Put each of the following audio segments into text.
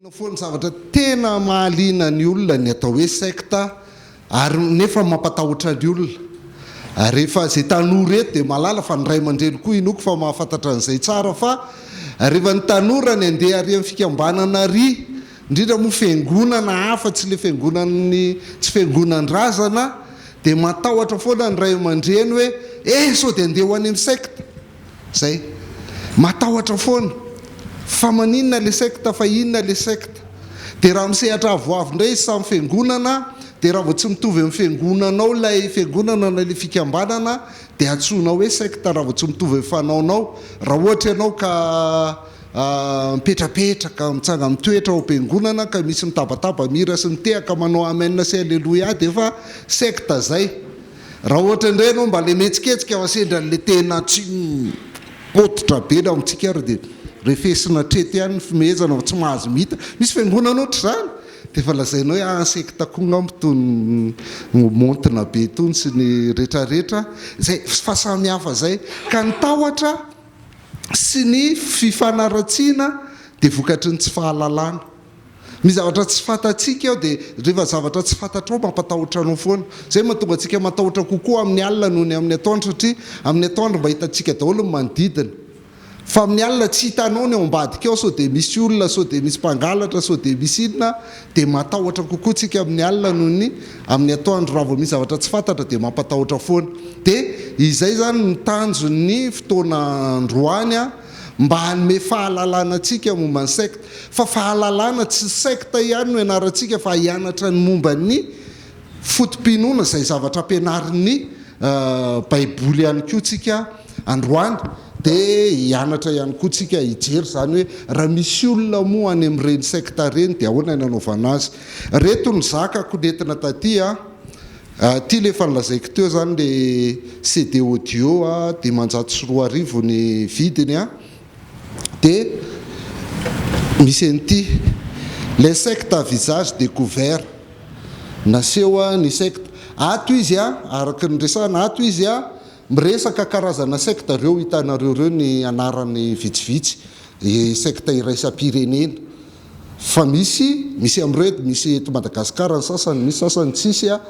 Foana zavatra tena mahaliana ny olona ny atao hoe secte ary nefa mampatahotra ny olona. Rehefa izay tanora eto dia mahalala fa ny ray aman-dreny koa inoako fa mahafantatra an'izay tsara fa rehefa ny tanora ny andeha ary amin'ny fikambanana ary indrindra moa fiangonana hafa tsy ilay fiangonan'ny tsy fiangonan-drazana dia matahotra foana ny ray aman-dreny hoe eh sao dia andeha ho any amin'ny secte. Zay. Matahotra foana. Fa maninona le secte fa inona le secte. De raha misehatra avoavo indray izy samy fiangonana de raha vao tsy mitovy amin'ny fiangonanao ilay fiangonana na ilay fikambanana de antsoinao hoe secte raha vao tsy mitovy amin'ny fanaonao. Raha ohatra ianao ka mipetrapetraka, mitsanga mitoetra ao am-piangonana ka misy mitabataba mihira sy mitehaka manao amen sy aleloia de efa secte zay. Raha ohatra indray ianao mba le mihetsiketsika fa sendra an'le tena tsy mipototra be na amintsika ary dia refesina hatreto ihany ny fimehezana fa tsy mahazo mihita. Misy fiangonana ohatr'izany dia efa lazainao hoe ah sekta koa angamba itony maontina be itony sy ny retraretra. Izay fa samy hafa izay. Ka ny tahotra sy ny fifanaratsiana dia vokatry ny tsy fahalalana. Misy zavatra tsy fantatsika ao dia rehefa zavatra tsy fantatrao mampatahotra anao foana. Izay mahatonga antsika matahotra kokoa amin'ny alina noho ny amin'ny atoandro satria amin'ny atoandro mba hitantsika daholo ny manodidina. Fa amin'ny alina tsy hitanao ny ao ambadika ao sao dia misy olona, sao dia misy mpangalatra, sao dia misy inona dia matahotra kokoa tsika amin'ny alina noho ny amin'ny atoandro. Raha vao misy zavatra tsy fantatra dia mampatahotra foana. Dia izay izany ny tanjon'ny fotoana androany. Mba hanome fahalalana antsika momba ny secte. Fa fahalalana tsy secte ihany no ianarantsika fa hianatra ny momba ny foto-pinoana izay zavatra ampianarin'ny baiboly ihany koa tsika androany. Dia hianatra ihany koa tsika hijery izany hoe raha misy olona moa any amin'ireny secte ireny dia ahoana ny anaovana azy. Ireto ny zakako nentina taty a. Ity le efa nolazaiko teo zany le CD audio a, 2500 ny vidiny a, de misy an'ity Les sectes à visage découvert, naseho ny secte, ato izy a, araka ny resahana ato izy a, miresaka karazana secte, reo hitanareo reo ny anarany vitsivitsy, secte iraisam-pirenena. Fa misy, misy amin'ireo eto, misy eto Madagascar ny sasany, misy sasany tsisy a,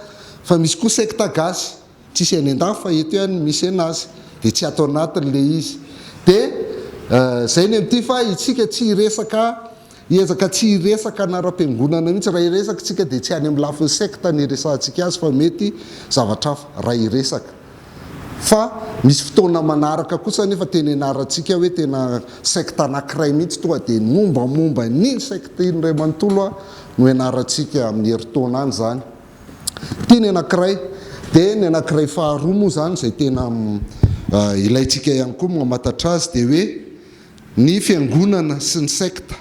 fa misy koa sekta gasy, tsisy any andafy fa eto ihany misy anazy, dia tsy ato anatiny le izy. Dia zay ny amin'ity fa itsika tsy hiresaka, hiezaka tsy hiresaka anaram-piangonana mihitsy, raha hiresaka tsika dia tsy any amin'ny lafiny sekta ny hiresahantsika azy fa mety zavatra hafa raha hiresaka. Fa misy fotoana manaraka kosa anefa tena ianarantsika hoe tena secte anankiray mihitsy tonga dia ny mombamomba an'iny secte iny iray manontolo no ianarantsika amin'ny herintaona any izany. Ity ny anankiray. Dia ny anankiray faharoa moa izany izay tena ilaintsika ihany koa ny mamantatra azy dia hoe ny fiangonana sy ny secte.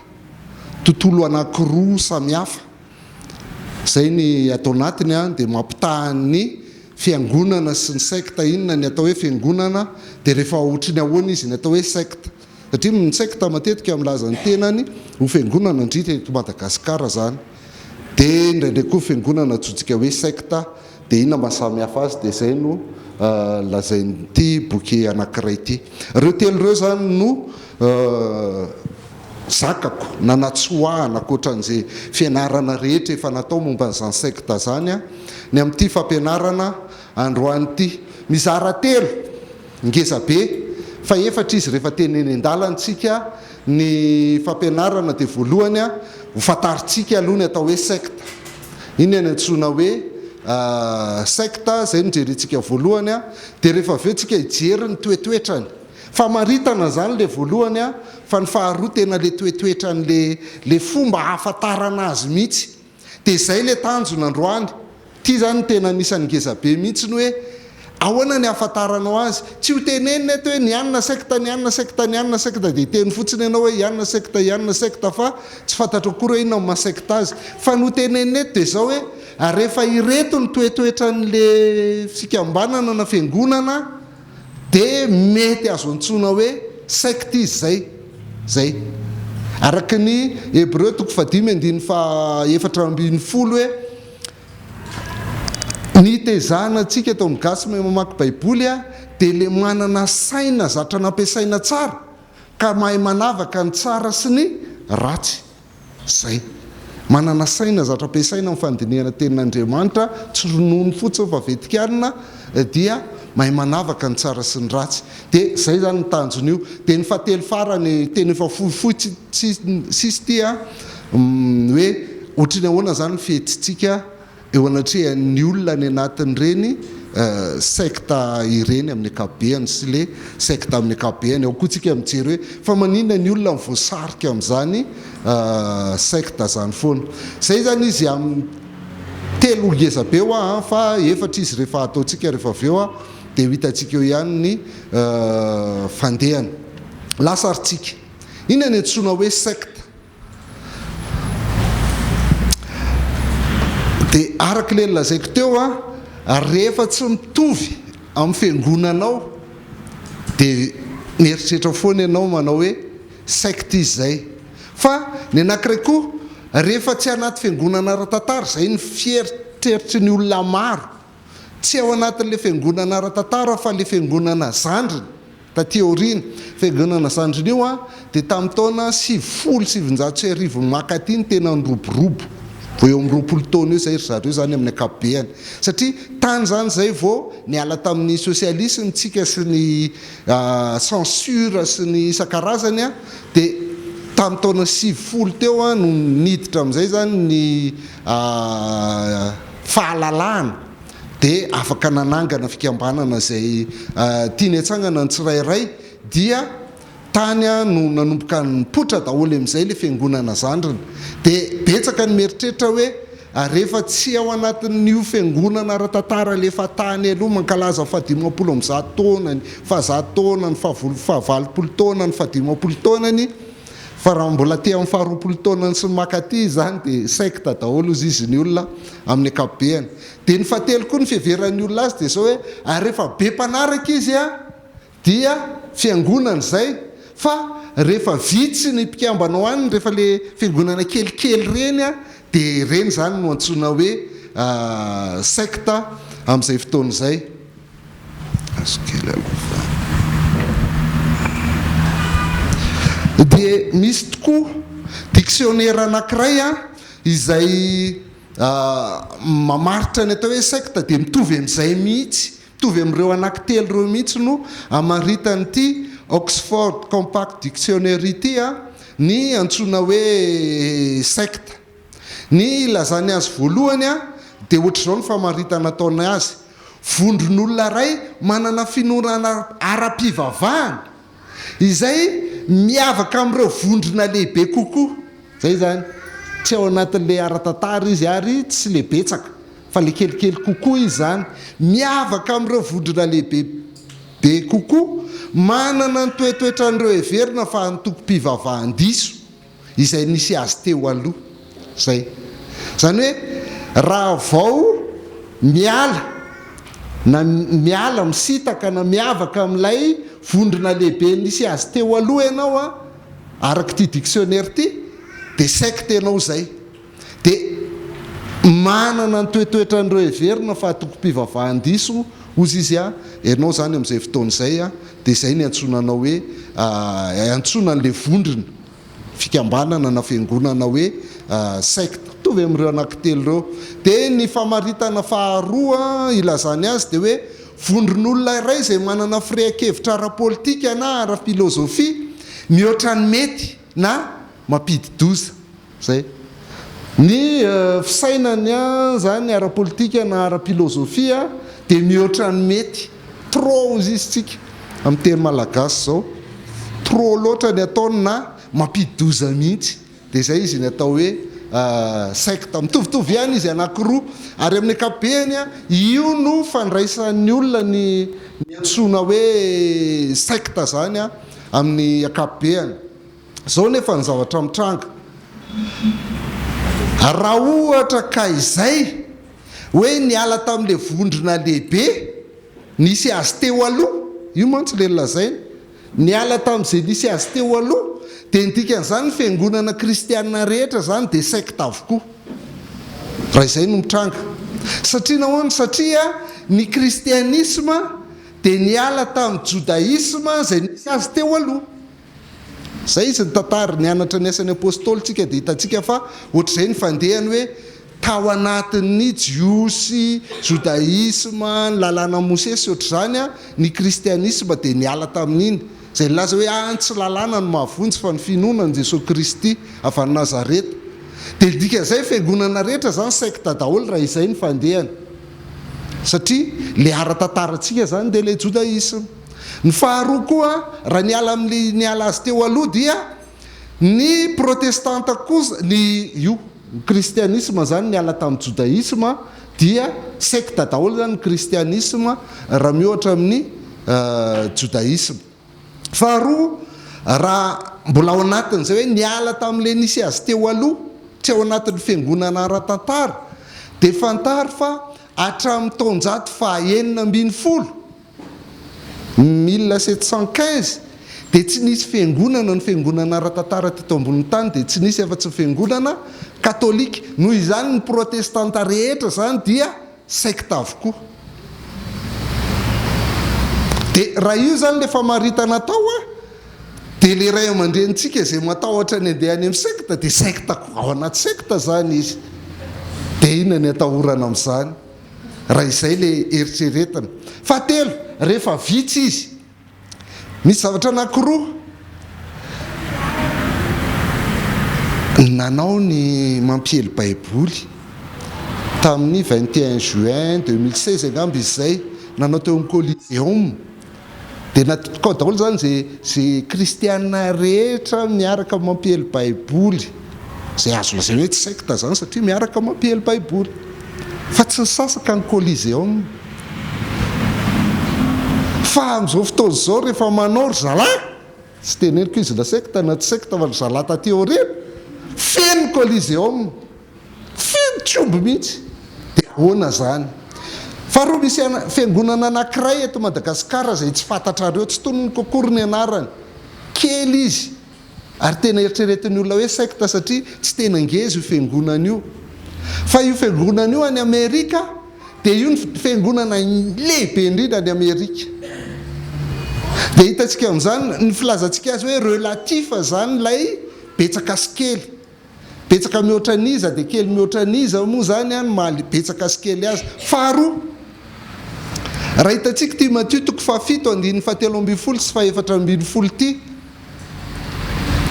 Tontolo anankiroa samihafa. Izay ny ato anatiny dia mampitaha ny fiangonana sy ny secte, inona ny atao hoe fiangonana dia rehefa ohatry ny ahoana izy ny atao hoe secte satria ny secte matetika milaza ny tenany ho fiangonana indrindra eto Madagascar izany dia indraindray koa fiangonana antsointsika hoe secte dia inona maha samy hafa azy dia izay no lazain'ity boky anankiray ity. Ireo telo ireo izany no zakako na natsoahana ankoatran'izay fianarana rehetra efa natao momba an'izany secte izany ny amin'ity fampianarana androany ity. Mizara telo, ngeza be, fa efatra izy rehefa tena eny an-dalana tsika ny fampianarana dia voalohany ho fantarintsika aloha ny atao hoe secte. Inona ny antsoina hoe secte, izay no jerentsika voalohany dia rehefa avy eo tsika hijery ny toetoetrany. Famaritana zany le voalohany a, fa ny faharoa tena le toetoetran'le le fomba ahafantarana azy mihitsy. De zay le tanjona androany. Ty zany no tena anisan'ny ngeza be mihitsy ny hoe ahoana ny ahafantaranao azy. Tsy ho tenenina eto hoe ny anona sekta, ny anona sekta, ny anona sekta de hiteny fotsiny ianao hoe i anona sekta, i anona sekta fa tsy fantatrao akory hoe inona no maha sekta azy. Fa ny ho tenenina eto de zao hoe rehefa ireto ny toetoetran'le fikambanana na fiangonana, Dia mety azo antsoina hoe secte izy izay. Izay. Araka ny Hebreo toko fahadimy andininy faha 14 hoe, Ny hitezana antsika eto amin'ny gasy mahay mamaky baiboly dia ilay manana saina zatra nampiasaina tsara ka mahay manavaka ny tsara sy ny ratsy. Izay. Manana saina, zatra ampiasaina amin'ny fandinihana tenin'Andriamanitra, tsy ronono fotsiny fa vetikanina, dia mahay manavaka ny tsara sy ny ratsy. Dia izay izany ny tanjon'io. Dia ny fahatelo farany, teny efa fohifohy tsy tsy sisa ity an, hoe ohatry ny ahoana izany ny fihetsitsika eo anatrehan'ny olona any anatin'ireny secte ireny amin'ny ankapobeany sy le secte amin'ny ankapobeany. Ao koa tsika mijery hoe fa maninona ny olona no voasarika amin'izany secte izany foana. Izay izany izy amin'ny telo ngeza be hoa an, fa efatra izy rehefa ataontsika rehefa avy eo dia ho hitantsika eo ihany ny fandehany. Lasa ary tsika. Inona ny antsoina hoe secte? Dia araka ilay nolazaiko teo an, rehefa tsy mitovy amin'ny fiangonanao dia mieritreritra foana ianao manao hoe secte izy izay. Fa ny anankiray koa, rehefa tsy anaty fiangonana ara-tantara, izay ny fieritreritry ny olona maro, tsy ao anatin'ilay fiangonana ara-tantara fa ilay fiangonana zandriny, Taty aoriana, fiangonana zandriny io dia tamin'ny taona 1990 mankaty no tena niroborobo, vao eo amin'ny 20 taona eo izay ry zareo izany amin'ny ankapobeany. Satria tany izany izay vao niala tamin'ny socialisme tsika sy ny censure sy ny isan-karazany dia tamin'ny taona 90 teo no niditra amin'izay izany ny fahalalahana. dia afaka nanangana fikambanana izay tiany hatsangana ny tsirairay dia tany no nanomboka nipoitra daholo amin'izay ilay fiangonana zandriny. Dia betsaka ny mieritreritra hoe rehefa tsy ao anatin'io fiangonana ara-tantara ilay efa tany aloha mankalaza faha-150 taonany, faha-100 taonany, faha-80 taonany, faha-50 taonany, fa raha mbola aty amin'ny faha-20 taonany sy ny mankaty izany dia secte daholo hozy izy ny olona amin'ny ankapobeany. Dia ny fahatelo koa ny fiheveran'ny olona azy dia izao hoe ary rehefa be mpanaraka izy dia fiangonana izay fa rehefa vitsy ny mpikambana ao aminy rehefa le fiangonana kelikely ireny dia ireny izany no antsoina hoe secte amin'izay fotoana izay. Azo kely aloha fa. Dia misy tokoa dictionnaire anankiray izay Mamaritra ny atao hoe secte dia mitovy amin'izay mihitsy, mitovy amin'ireo anankitelo ireo mihitsy no amaritan'ity Oxford Compact Dictionary ity ny antsoina hoe secte. Ny ilazany azy voalohany dia ohatr'izao ny famaritana ataony azy, vondron'olona iray manana finoana ara-pivavahana Izay miavaka amin'ireo vondrona lehibe kokoa. Izay izany. Tsy ao anatin'ilay ara-tantara izy ary tsy ilay betsaka, fa ilay kelikely kokoa izy izany. Miavaka amin'ireo vondrona lehibe be kokoa, manana ny toetoetran'ireo heverina fa antokom-pivavahan-diso. izay nisy azy teo aloha. Izay. Izany hoe raha vao miala na miala, misintaka na miavaka amin'ilay vondrona lehibe nisy azy teo aloha ianao an, araka ity dictionnaire ity, dia secte ianao izay. Dia manana ny toetoetran'ireo heverina fa antokom-pivavahan-diso, hozy izy an, ianao izany amin'izay fotoana izay an, dia izay ny antsoina anao hoe, antsoina an'ilay vondrona, fikambanana na fiangonana hoe secte. Mitovy amin'ireo anankitelo ireo. Dia ny famaritana faharoa ilazany azy dia hoe vondron'olona iray izay manana firehan-kevitra ara-politika na ara-filozofia mihoatra ny mety na mampidi-doza. Zay. Ny fisainany zany ara-politika na ara-pilozofia dia mihoatra ny mety. Trop hozy izy tsika amin'ny teny malagasy zao. Trop loatra ny ataony na mampidi-doza mihitsy. Dia zay izy ny atao hoe secte. Mitovitovy ihany izy anankiroa. Ary amin'ny ankapobeny io no fandraisan'ny olona ny ny antsoina hoe secte zany amin'ny ankapobeny. Izao nefa ny zavatra mitranga, raha ohatra ka izay hoe niala tamin'ilay vondrona lehibe nisy azy teo aloha, io mantsy ilay nolazainy, niala tamin'izay nisy azy teo aloha, dia ny dikan'izany ny fiangonana kristiana rehetra izany dia secte avokoa. Raha izay no mitranga. Satria nahoana? Satria ny kristianisma dia niala tamin'ny jodaisma izay nisy azy teo aloha. Izay izy ny tantara, nianatra ny asan'ny Apostoly tsika dia hitantsika fa ohatr'izay ny fandehany hoe tao anatin'ny Jiosy, Jodaisma, ny lalàna Mosesy ohatr'izany ny Kristianisma dia niala tamin'iny. Izay nilaza hoe an tsy lalàna no mahavonjy fa ny finoana an'i Jesoa Kristy avy any Nazareta. Dia ny dikan'izay fiangonana rehetra izany secte daholo raha izay ny fandehany. Satria ilay ara-tantarantsika izany dia ilay Jodaisma. Ny faharoa koa raha niala amin'ilay niala azy teo aloha dia ny protestanta kosa, ny io, ny kristianisma izany niala tamin'ny jodaisma dia secte daholo izany ny kristianisma raha miohatra amin'ny jodaisma. Faharoa, raha mbola ao anatin'izay hoe niala tamin'ilay nisy azy teo aloha, tsy ao anatin'ny fiangonana ara-tantara, dia fantaro fa hatramin'ny taonjato faha 16, 1715, dia tsy nisy fiangonana, ny fiangonana ara-tantara teto ambonin'ny tany dia tsy nisy afa-tsy ny fiangonana katolika. Noho izany ny protestanta rehetra izany dia secte avokoa. Dia raha io izany ilay famaritana atao an, dia ilay ray aman-drenintsika izay matahotra ny handeha any amin'ny secte dia secte koa, ao anaty secte izany izy. Dia inona ny atahorana amin'izany raha izay ilay eritreretina. Fahatelo, rehefa vitsy izy. Misy zavatra anankiroa nanao ny mampiely baiboly tamin'ny 21 juin 2016 angamba izy izay, nanao teo amin'ny Coliseum. Dia natoko ao daholo izany izay izay kristiana rehetra miaraka mampiely baiboly. Izay azo lazaina hoe tsy secte izany satria miaraka mampiely baiboly. Fa tsy nisasaka ny Coliseum. Fa amin'izao fotoana izao rehefa manao ry zalahy, tsy teneniko izy na secte na tsy secte fa ry zalahy taty aoriana, feno ny Coliseum. Feno tsy omby mihitsy. Dia ahoana izany? Faharoa misy fiangonana anankiray eto Madagasikara izay tsy fantatrareo, tsy tononiko akory ny anarany. Kely izy. Ary tena eritreretin'ny olona hoe secte satria tsy tena ngeza io fiangonana io. Fa io fiangonana io any Amerika dia io ny fiangonana lehibe indrindra any Amerika. Dia hitantsika amin'izany ny filazantsika azy hoe relatif izany ilay betsaka sy kely. Betsaka mihoatra an'iza dia kely mihoatra an'iza moa izany no maha betsaka sy kely azy. Faharoa, raha hitantsika ity Matio toko fahafito andininy fahatelo ambin'ny folo sy fahefatra ambin'ny folo ity,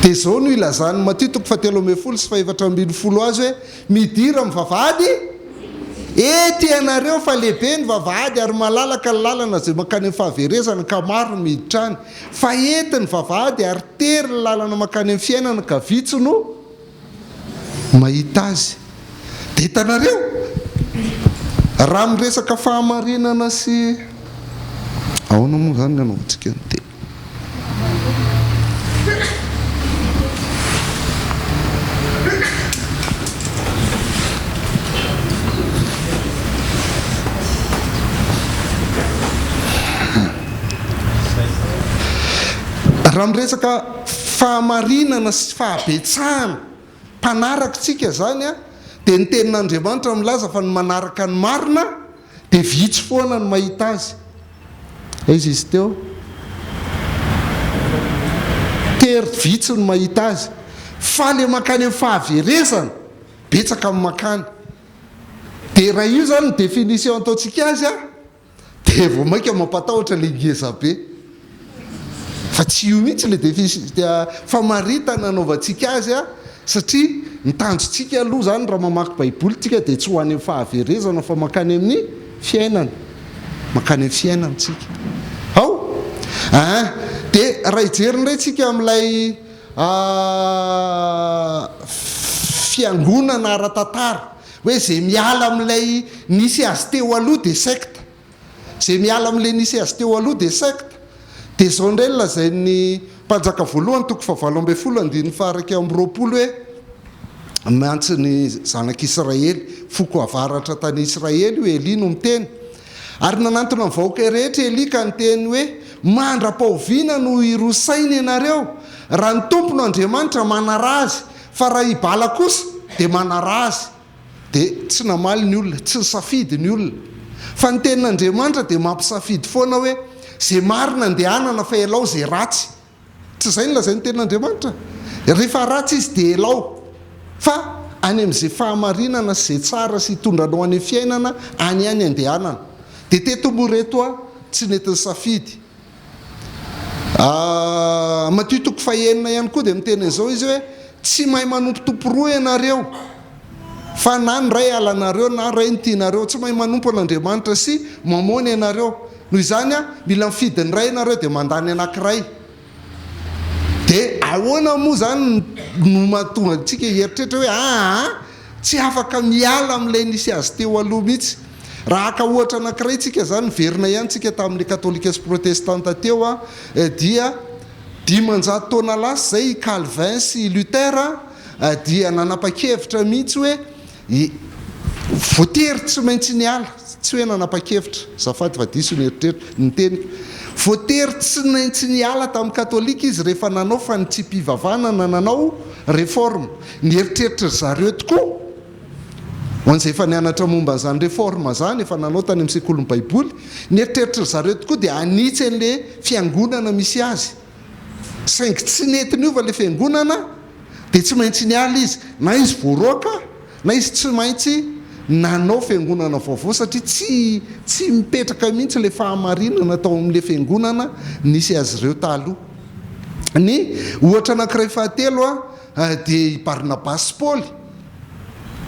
dia izao no ilazan'i Matio toko fahatelo ambin'ny folo sy fahefatra ambin'ny folo azy hoe, Midira amin'ny vavahady ety ianareo fa lehibe ny vavahady ary malalaka ny lalana izay mankany amin'ny fahaverezana ka maro ny miditra any. Fa ety ny vavahady ary tery ny lalana mankany amin'ny fiainana ka vitsy no mahita azy. Dia hitanareo? Raha miresaka fahamarinana sy ahoana moa izany ny anaovantsika ny teny? Raha miresaka fahamarinana sy fahabetsahana mpanaraka isika izany dia ny tenin'Andriamanitra milaza fa ny manaraka ny marina dia vitsy foana ny mahita azy. Aiza izy teo? Tery vitsy ny mahita azy. Fa ilay mankany amin'ny fahaverezana, betsaka ny mankany. Dia raha io izany ny définition ataontsika azy an, dia vao mainka mampatahotra ilay ngeza be. Fa tsy io mihitsy ilay définition, famaritana anaovantsika azy an, satria ny tanjontsika aloha izany raha mamaky baiboly tsika dia tsy ho any amin'ny fahaverezana fa mankany amin'ny fiainana. Mankany amin'ny fiainana tsika. Ao? Aa, dia raha hijery indray tsika amin'ilay fiangonana ara-tantara, hoe izay miala amin'ilay nisy azy teo aloha dia secte. Izay miala amin'ilay nisy azy teo aloha dia secte. Dia izao indray no lazain'ny Mpanjaka voalohany toko fahavalo ambin'ny folo andininy faha-21 hoe, Mantsy ny zanak'Israely, foko avaratra tany Israely io, Elia no miteny. Ary nanantona ny vahoaka rehetra Elia ka niteny hoe, Mandra-pahoviana no hiroa saina ianareo? Raha ny Tompo no Andriamanitra, manaraha Azy, fa raha i Bala kosa, dia manaraha azy. Dia tsy namaly ny olona, tsy nisafidy ny olona. Fa ny tenin'Andriamanitra dia mampisafidy foana hoe, Izay marina andehanana fa ialao izay ratsy. Tsy izay no lazain'ny Tenin'Andriamanitra. Rehefa ratsy izy dia elao. Fa any amin'izay fahamarinana sy izay tsara sy hitondra anao any amin'ny fiainana, any ihany andehanana. Dia teto moa ireto aho tsy nety nisafidy. Matio toko fahenina ihany koa dia miteny an'izao izy hoe, Tsy mahay manompo tompo roa ianareo, fa na ny iray halanareo na iray no tianareo. Tsy mahay manompo an'Andriamanitra sy Mamôna ianareo. Noho izany, mila mifidy ny iray ianareo dia mandà ny anankiray. Dia ahoana moa izany no mahatonga antsika hieritreritra hoe aa tsy afaka miala amin'ilay nisy azy teo aloha mihitsy? Raha haka ohatra anankiray tsika izany, miverina ihany tsika tamin'ilay katolika sy protestanta teo dia 500 taona lasa izay i Calvin sy i Luther dia nanapa-kevitra mihitsy hoe Voatery tsy maintsy niala, tsy hoe nanapa-kevitra, azafady fa diso ny eritreritra, ny teniko. Voatery tsy naintsy niala tamin'ny katolika izy rehefa nanao fanitsiam-pivavahana na nanao réforme. Ny eritreritry ry zareo tokoa, ho an'izay efa nianatra momba an'izany réforme izany, efa nanao tany amin'ny sekolin'ny baiboly, ny eritreritry ry zareo tokoa dia hanitsy an'ilay fiangonana misy azy. Saingy tsy nety niova ilay fiangonana dia tsy maintsy niala izy, na izy voaroaka na izy tsy maintsy nanao fiangonana vaovao satria tsy tsy mipetraka mihitsy ilay fahamarinana tao amin'ilay fiangonana nisy azy ireo taloha. Ny ohatra anankiray fahatelo dia i Barnabasy sy Paoly.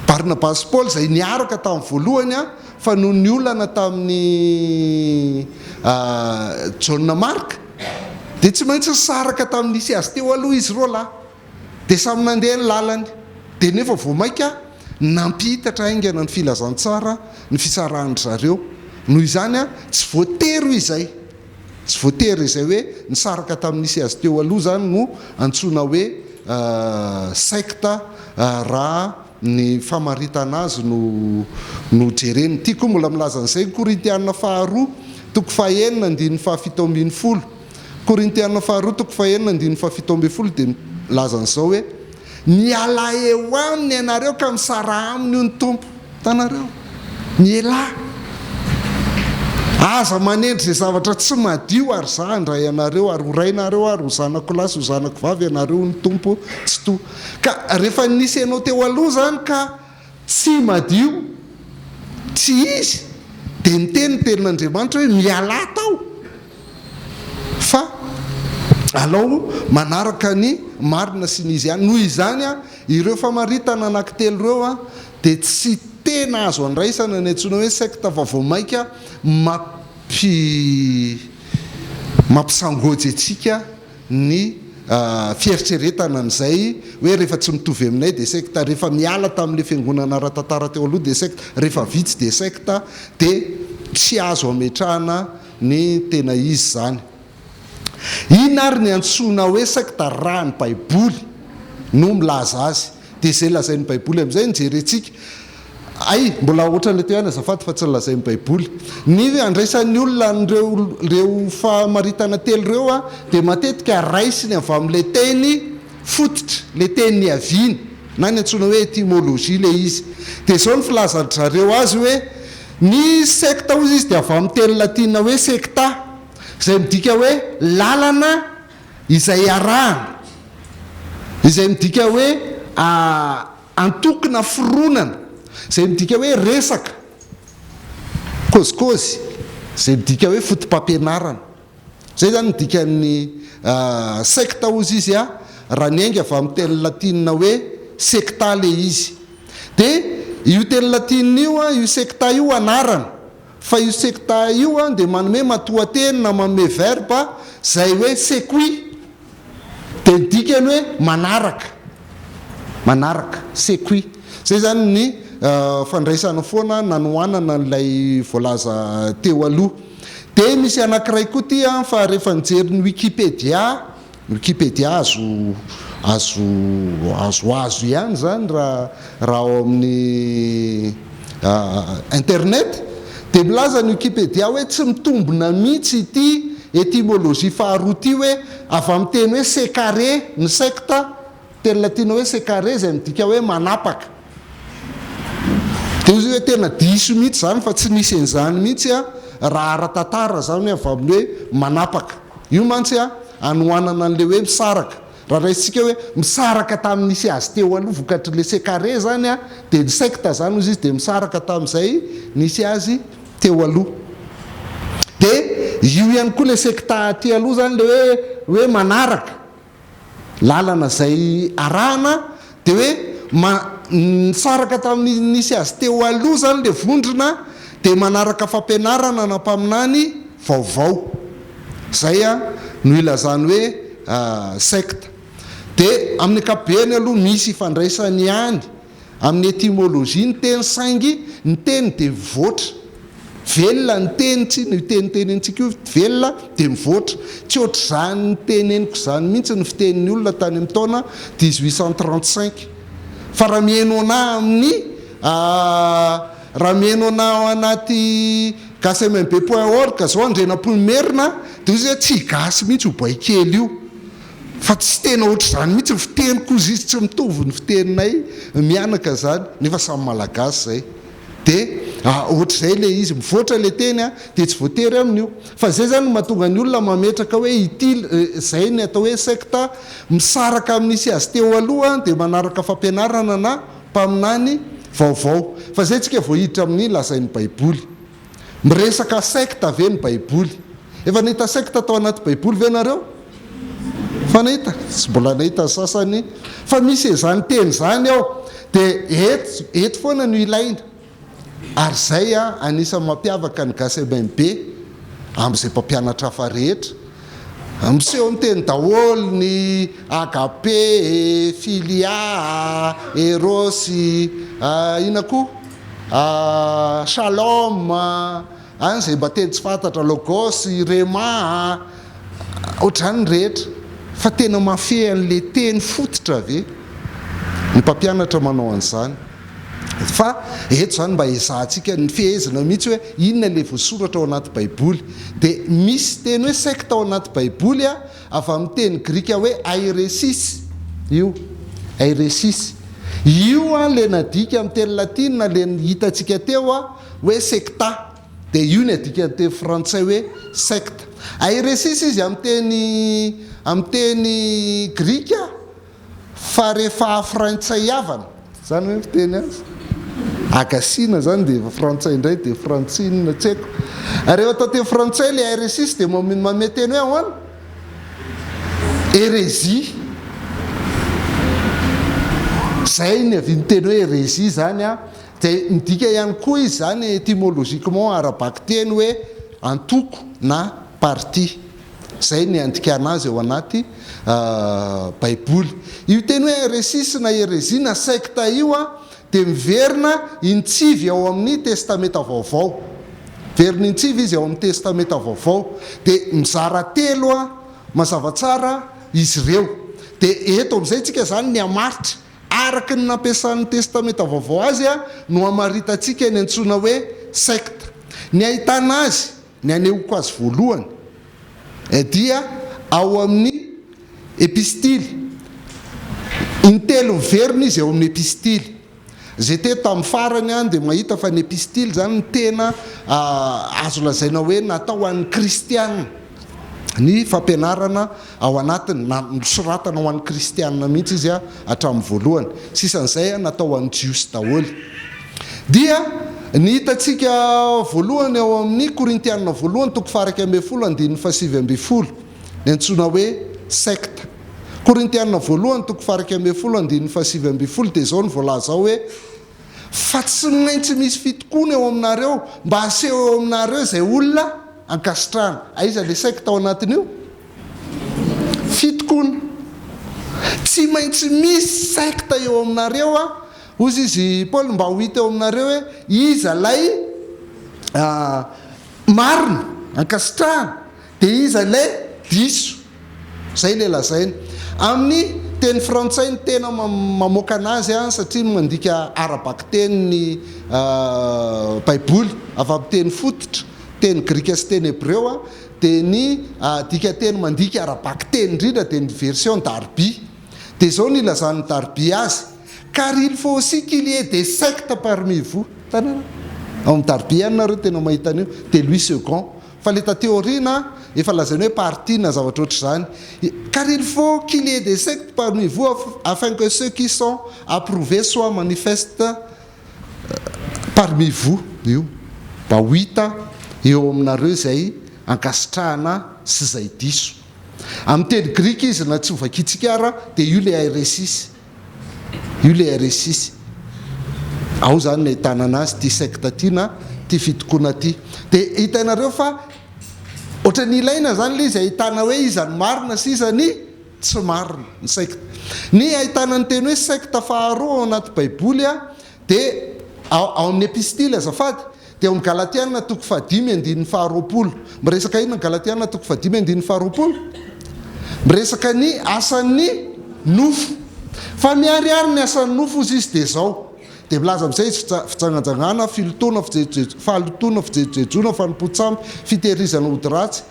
Barnabasy sy Paoly izay niaraka tamin'ny voalohany fa noho ny olana tamin'i Jaona Marka dia tsy maintsy nisaraka tamin'ny nisy azy teo aloha izy roa lahy. Dia samy nandeha ny lalany. Dia nefa vao mainka nampihitatra haingana ny filazantsara ny fisarahan-dry zareo. Noho izany, tsy voatery ho izay. Tsy voatery izay hoe nisaraka tamin'ny nisy azy teo aloha izany no antsoina hoe secte raha ny famaritana azy no no jerena. Ity koa mbola milaza an'izay ny Korintiana faharoa toko fahenina andininy fahafito ambin'ny folo. Korintiana faharoa toko fahenina andininy fahafito ambin'ny folo dia milaza an'izao hoe, Mialà eo aminy ianareo ka misaraha aminy hoy ny Tompo. Hitanareo? Mialà. Aza manendry izay zavatra tsy madio ary izaho handray anareo ary ho rainareo ary ho zanako lahy sy ho zanako vavy ianareo hoy ny Tompo Tsitoha. Ka rehefa nisy anao teo aloha izany ka tsy madio, tsy izy, dia niteny ny tenin'Andriamanitra hoe mialà tao fa alao manaraka ny marina sy ny izy ihany. Noho izany, ireo famaritana anankitelo ireo dia tsy tena azo andraisana ny antsoina hoe secte fa vao mainka mampi mampisangôjy antsika ny fieritreretana an'izay hoe rehefa tsy mitovy aminay dia secte, rehefa miala tamin'ilay fiangonana ara-tantara teo aloha dia secte, rehefa vitsy dia secte, dia tsy azo ametrahana ny tena izy izany. Inona ary ny antsoina hoe secte raha ny baiboly no milaza azy? Dia izay lazain'ny baiboly amin'izay no jerentsika. Hay, mbola ohatran'ilay teo ihany azafady fa tsy nolazain'ny baiboly. Ny andraisan'ny olona an'ireo ireo famaritana telo ireo dia matetika raisiny avy amin'ilay teny fototra, ilay teny niaviany, na ny antsoina hoe étymologie ilay izy. Dia izao ny filazan-dry zareo azy hoe, ny secte hozy izy dia avy amin'ny teny latina hoe secta, izay midika hoe lalana izay arahana, izay midika hoe antoko na fironana, izay midika hoe resaka, kôzikôzy, izay midika hoe fotopampianarana. Izay izany ny dikan'ny sekta hozy izy raha niainga avy amin'ny teny latinina hoe secta ilay izy. Dia io teny latinina io, io secta io anarana. Fa io secta io dia manome matoanteny na manome verbe izay hoe sequi dia ny dikany hoe manaraka, manaraka, sequi. Izay izany ny fandraisana foana nanohanana an'ilay voalaza teo aloha. Dia misy anankiray koa ity fa rehefa nijery ny wikipedia Wikipedia azo azo azo azo ihany izany raha raha ao amin'ny internet dia milaza ny wikipedia hoe tsy mitombina mihitsy ity étymologie faharoa ity hoe avy amin'ny teny hoe secare ny secte, teny latina hoe secare izay midika hoe manapaka. Dia hoy izy hoe tena diso mihitsy izany fa tsy nisy an'izany mihitsy raha ara-tantara izany hoe avy amin'ny hoe manapaka. Io mantsy. anohanana an'ilay hoe misaraka. Raha raisintsika hoe misaraka tamin'ny nisy azy teo aloha vokatr'ilay sekare izany dia ny sekta izany hozy izy dia misaraka tamin'izay nisy azy teo aloha. Dia io ihany koa ilay sekta aty aloha izany ilay hoe hoe manaraka lalana izay arahana dia hoe ma nisaraka tamin'ny nisy azy teo aloha izany ilay vondrona dia manaraka fampianarana na mpaminany vaovao. Izay no ilazany hoe secte. Dia amin'ny ankapobeny aloha misy ifandraisany ihany amin'ny etymologie ny teny saingy ny teny dia mivoatra. Velona ny teny tsy io teny tenenintsika io velona dia mivoatra. Tsy ohatr'izany teneniko izany mihitsy ny fitenin'ny olona tany amin'ny taona 1835. Fa raha mihaino anà amin'ny Raha mihaino anà ao anaty gasymb point org zao Andrianampoinimerina dia hoy izy hoe tsy gasy mihitsy io boay kely io fa tsy tena ohatr'izany mihitsy ny fiteniko hozy izy, tsy mitovy ny fiteninay mianaka zany nefa samy malagasy zay dia ohatr'izay le izy, mivoatra le teny dia tsy voatery amin'io fa zay zany no mahatonga ny olona mametraka hoe ity zay ny atao hoe secte misaraka amin'ny nisy azy teo aloha dia manaraka fampianarana na Mpaminany vaovao. Fa izay tsika vao hiditra amin'ny lazain'ny baiboly. Miresaka secte ve ny baiboly? Efa nahita secte tao anaty baiboly ve nareo? Efa nahita? Tsy mbola nahita ny sasany. Fa misy izany teny izany ao. Dia eto, eto foana no ilaina. Ary izay anisan'ny mampiavaka ny Gasy MMB amin'izay mpampianatra hafa rehetra. Miseho amin'ny teny daholo ny agape, filia, eros, inona koa? Shalom, any izay mba teny tsy fantatra, logos, rhema, ohatr'izany ny rehetra. Fa tena mahafehy an'ilay teny fototra ve ny mpampianatra manao an'izany? Fa eto izany mba ezahantsika ny fehezina mihitsy hoe inona ilay voasoratra ao anaty baiboly. Dia misy teny hoe secte ao anaty baiboly avy amin'ny teny grika hoe airesis io. Airesis. Io ilay nadika amin'ny teny latina ilay hitantsika teo hoe secta. Dia io ny adikan'ny teny frantsay hoe secte. Airesis izy amin'ny teny amin'ny teny grika. Fa rehefa frantsay havana, zany hoe fiteny azy, agasiana zany dia efa frantsay indray dia frantsinina, tsy haiko. Rehefa atao teny frantsay ilay RSIS dia manome teny hoe ahoana? Hérésie. Zay ny avian'ny teny hoe hérésie zany an. Dia midika ihany koa izy zany étymologiquement ara-bakiteny hoe antoko na parti. Izay ny andikana azy ao anaty Baiboly. Io teny hoe heresis na heresie na sekta io dia miverina intsivy ao amin'ny Testamenta Vaovao. Miverina intsivy izy ao amin'ny Testamenta Vaovao. Dia mizara telo mazava tsara izy ireo. Dia eto amin'izay tsika izany ny hamaritra araka ny nampiasan'ny Testamenta Vaovao azy no hamaritantsika ny antsoina hoe sekta. Ny ahitana azy Ny anehoako azy voalohany dia ao amin'ny Epistily. Intelo miverina izy ao amin'ny Epistily. Izay teto tamin'ny farany any dia mahita fa ny Epistily izany no tena azo lazaina hoe natao ho an'ny kristiana ny fampianarana ao anatiny, na nosoratana ho an'ny kristiana mihitsy izy hatramin'ny voalohany. Sisan'izay natao ho an'ny Jiosy daholo. Dia ny hitantsika voalohany ao amin'ny Korintiana voalohany toko faha-11 andininy faha-19, ny antsoina hoe sekta. Korintiana voalohany toko faha-11 andininy faha-19 dia izao no voalaza ao hoe, Fa tsy maintsy misy fitokoana eo aminareo, mba haseho eo aminareo izay olona ankasitrahana. Aiza ilay sekta ao anatin'io? Fitokoana. Tsy maintsy misy sekta eo aminareo an! Hozy izy Paoly mba ho hita eo aminareo hoe iza ilay marina, ankasitrahana, dia iza ilay diso. Izay ilay lazainy. Amin'ny teny frantsay no tena mamoaka anazy satria mandika ara-bakiteny ny Baiboly avy amin'ny teny fototra, teny grika sy teny hebreo, dia ny dikanteny mandika ara-bakiteny indrindra dia ny version Darby. Dia izao no ilazan'ny Darby azy, Car il faut aussi qu'il y ait des sectes parmi vous. Hitanareo? Ao amin'ny Darby ihany nareo tena mahita an'io. Dia Louis Segond. Fa ilay taty aoriana Efa lazainy hoe parti na zavatra ohatr'izany. Car il faut qu'il y ait des sectes parmi vous afin que ceux qui sont approuvés soient manifestes parmi vous. Io. Mba ho hita eo aminareo izay ankasitrahana sy izay diso. Amin'ny teny grika izy na tsy ho vakintsika ara dia io ilay airesis. Io ilay airesis. Ao izany ny ahitana anazy ity secte ity na ity fitokoana ity. Dia hitanareo fa ohatran'ny ilaina izany ilay izy ahitana hoe iza ny marina sy iza ny tsy marina. Ny secte. Ny ahitana ny teny hoe secte faharoa ao anaty baiboly dia ao amin'ny epistily azafady dia ao amin'ny Galatiana toko fahadimy andininy faharoapolo. Miresaka inona ny Galatiana toko fahadimy andininy faharoapolo? Miresaka ny asan'ny nofo. Fa miharihary ny asan'ny nofo hozy izy dia izao. Dia milaza amin'izay izy, fijangajangana, filotoana, fahalotoana, fijejojejoana, fanompoan-tsampy, fitehirizana ody ratsy,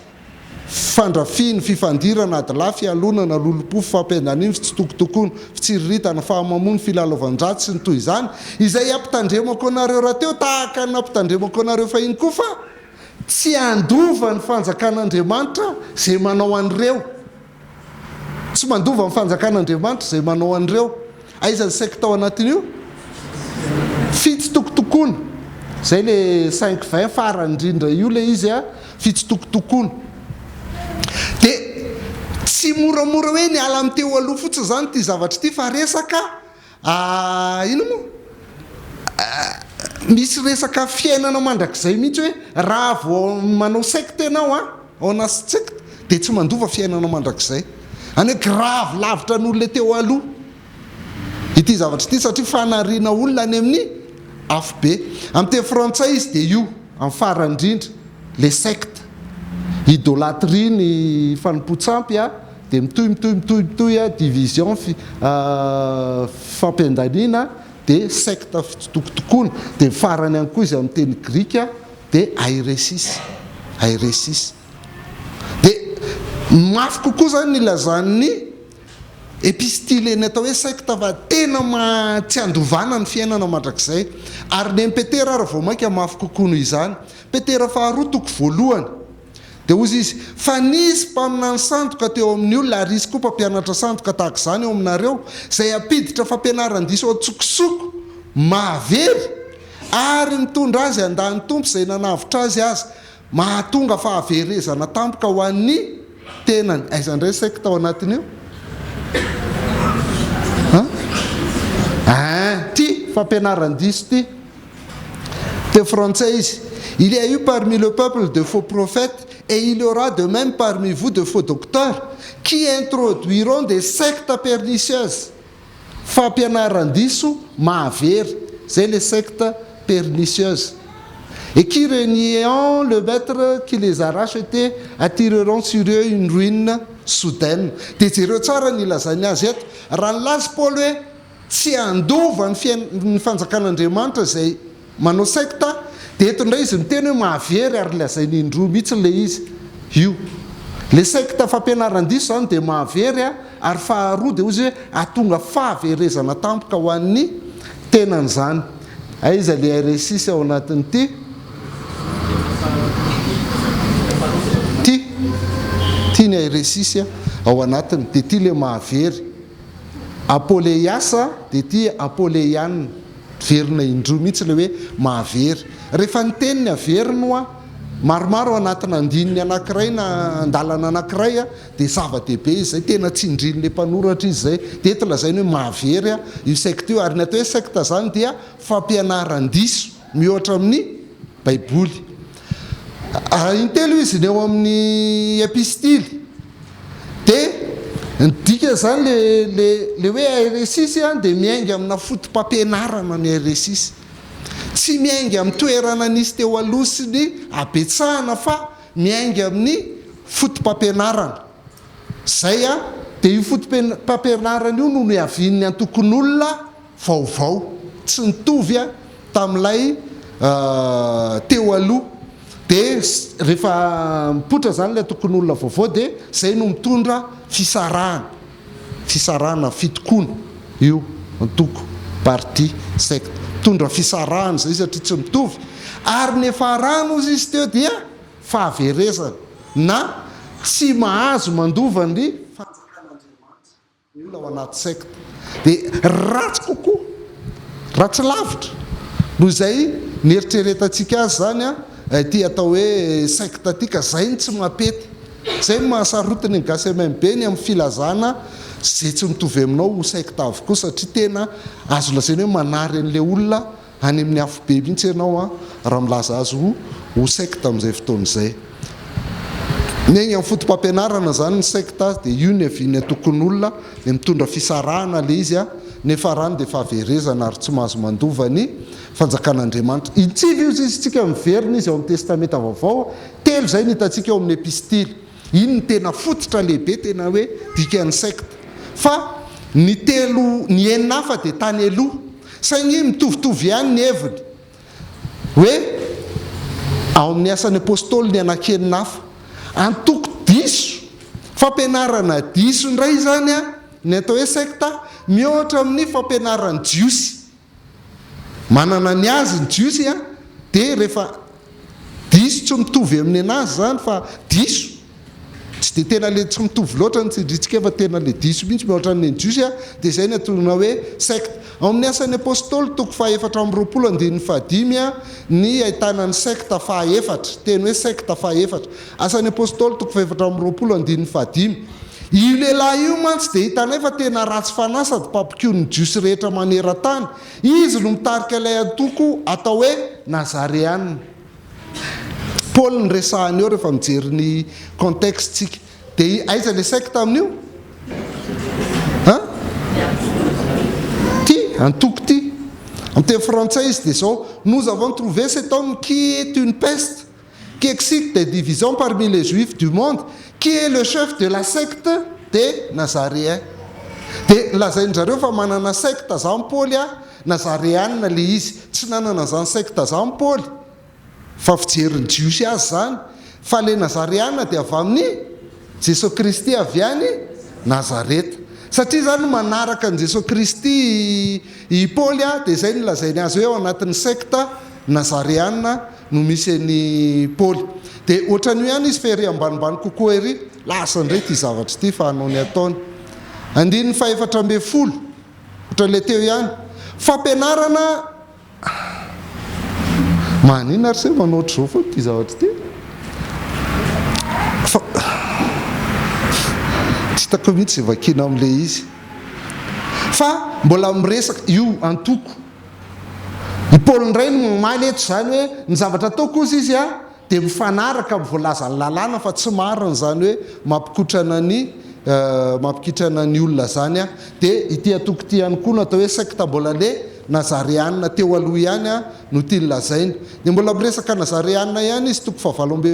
fandrafiana, fifandirana, adilahy, fialonana, lolompo, fifampiandaniana, fitsitokotokoana, fitsiriritana, fahamamoana, filalaovan-dratsy, sy ny toy izany, izay ampitandremako anareo rahateo tahaka ny nampitandremako anareo fahiny koa fa tsy handova ny fanjakan'Andriamanitra izay manao an'ireo. Tsy mandova ny fanjakan'Andriamanitra izay manao an'ireo. Aiza ny secte ao anatin'io? Fitsitokotokoana. Izay le cinq vingt farany indrindra io le izy a, fitsitokotokoana. Dia tsy moramora hoe niala amin'ny teo aloha fotsiny izany ity zavatra ity fa resaka inona moa? Misy resaka fiainana mandrakizay mihitsy hoe raha vao manao secte ianao an, ao anaty secte dia tsy mandova fiainana mandrakizay. Any hoe grave lavitra noho ilay teo aloha ity zavatra ity satria fanariana olona any amin'ny afobe. Amin'ny teny frantsay izy dia io amin'ny farany indrindra, les sectes. Idolatrie ny fanompoan-tsampy an. Dia mitohy mitohy mitohy mitohy a, division, fampiandaniana, dia secte fitsitokotokoana, dia ny farany ihany koa izy amin'ny teny grika dia airesis, airesis. Dia mafy kokoa izany ny ilazan'ny epistily ny atao hoe secte fa tena tsy andovana ny fiainana mandrakizay. Ary ny an'i Petera ary vao mainka mafy kokoa noho izany. Petera faharoa toko voalohany. Dia hozy izy, Fa nisy mpaminany sandoka teo amin'ny olona, ary hisy koa mpampianatra sandoka tahaka izany eo aminareo, izay hampiditra fampianaran-diso an-tsokosoko mahavery, ary mitondra azy handà ny Tompo izay nanavotra azy aza, mahatonga fahaverezana tampoka ho an'ny tenany. Aiza indray secte ao anatin'io? An? Ein, ity fampianaran-diso ity. Teny frantsay izy, Il y a eu parmi le peuple de faux prophètes et il y aura de même parmi vous de faux docteurs qui introduiront des sectes pernicieuses. Fampianaran-diso mahavery, zay le secte pernicieuse. Et qui reniant le maître qui les a rachetés attireront sur eux une ruine soudaine. Dia jereo tsara ny ilazany azy eto. Raha nilaza Paoly hoe Tsy handova ny fiain ny fanjakan'Andriamanitra izay manao secte, dia eto indray izy miteny hoe mahavery ary lazainy indroa mihitsy ilay izy io. Ilay secte fampianaran-diso izany dia mahavery ary faharoa dia hoy izy hoe hahatonga fahaverezana tampoka ho an'ny tenany izany. Aiza ilay RSI ao anatin'ity? Ity. Ity ny RSI ao anatiny. Dia ity ilay mahavery. Apoleias dia ity apoleian, miverina indroa mihitsy ilay hoe mahavery. Rehefa ny teniny averiny hoa, maromaro ao anatina andininy anankiray na andalana anankiray dia zava-dehibe izy izay, tena tsindrin'ilay mpanoratra izy izay. Dia eto lazainy hoe mahavery io secte io, ary ny atao hoe secte izany dia fampianaran-diso mihoatra amin'ny Baiboly. Intelo izy ny ao amin'ny epistily. Dia ny dikan'izany le le le hoe RSIS an dia miainga amina foto-pampianarana ny RSIS. Tsy miainga amin'ny toerana nisy teo aloha sy ny habetsahana fa miainga amin'ny foto-pampianarana. Izay an, dia io foto-pampianarana io no niavian'ny antokon'olona vaovao, tsy nitovy tamin'ilay teo aloha. Dia rehefa mipoitra izany ilay antokon'olona vaovao dia izay no mitondra fisarahana, fisarahana, fitokoana io antoko, parti, secte. Mitondra fisarahana izay satria tsy mitovy. Ary ny efa arahana hozy izy teo dia fahaverezana na. Tsy mahazo mandova ny fanjakan'Andriamanitra. Ny olona ao anaty secte dia ratsy kokoa, ratsy lavitra noho izay nieritreretantsika azy izany an, ity atao hoe secte ity ka izay no tsy mampety, izay no mahasarotiny ny gasy MMB ny amin'ny filazana izay tsy mitovy aminao ho secte avokoa satria tena azo lazaina hoe manary an'ilay olona Any amin'ny afobe mihitsy ianao an, raha milaza azy ho ho secte amin'izay fotoana izay. Miainga amin'ny foto-pampianarana izany ny secte dia io ny avian'ny antokon'olona dia mitondra fisarahana ilay izy an, nefa rany dia fahaverezana ary tsy mahazo mandova ny fanjakan'Andriamanitra. Intsivy io izy isika miverina izy ao amin'ny testamenta vaovao, telo izay no hitantsika ao amin'ny epistily. Iny no tena fototra lehibe tena hoe dikan'ny secte. Fa ny telo ny enina hafa dia tany aloha. Saingy mitovitovy ihany ny heviny. Hoe ao amin'ny Asan'ny Apostoly ny anankienina hafa. Antoko diso, fampianarana diso indray izany ny atao hoe sekta, mihoatra amin'ny fampianaran'ny Jiosy. Manana ny azy ny Jiosy dia rehefa diso tsy mitovy amin'ny anazy izany fa diso. Tsy dia tena le tsy mitovy loatra ny tsindrintsika fa tena le diso mihitsy mihoatra ny an'ny Jiosy dia izay ny antsoina hoe secte. Ao amin'ny Asan'ny Apostoly toko faha-24 andininy fahadimy ny ahitana ny secte faha-efatra, teny hoe secte faha-efatra. Asan'ny Apostoly toko faha-24 andininy fahadimy. Io lehilahy io mantsy dia hitanay fa tena ratsy fanahy sady mpampikono ny Jiosy rehetra maneran-tany. Izy no mitarika ilay antoko atao hoe Nazareana. Paoly no resahany eo rehefa mijery ny contexte tsika. Dia aiza le secte amin'io? An? Ty, antoko ty. Amin'ny teny frantsay izy dia izao, Nous avons trouvé cet homme qui est une peste, qui excite des divisions parmi les juifs du monde, qui est le chef de la secte des Nazaréens. Dia lazain-dry zareo fa manana secte zany Paoly a, Nazareana le izy. Tsy nanana an'izany secte zany Paoly fa fijerin'ny Jiosy azy izany. Fa le Nazareana dia avy amin'i Jesoa Kristy avy any Nazareta. Satria izany manaraka an'i Jesoa Kristy i Paoly dia izay no lazainy azy hoe ao anatin'ny secte Nazareana no misy an'i Paoly. Dia ohatran'io ihany izy fa ery ambanimbany kokoa ery. Lasa indray ity zavatra ity fa hanao ny ataony. Andininy faha-14. Ohatran'ilay teo ihany. Fampianarana Maninona ary se manao ohatr'izao foana ity zavatra ity? Fa tsy hitako mihitsy izay vakiana amin'ilay izy. Fa mbola miresaka io antoko. I Paoly indray no mamaly eto izany hoe ny zavatra ataoko hozy izy a, dia mifanaraka amin'ny voalazan'ny lalàna fa tsy marina izany hoe mampikotrana ny mampikitrana ny olona izany an! Dia ity antoko ity ihany koa no atao hoe sekta mbola le Nazareana teo aloha ihany an no tiany lazaina. Dia mbola miresaka Nazareana ihany izy toko fahavalo amby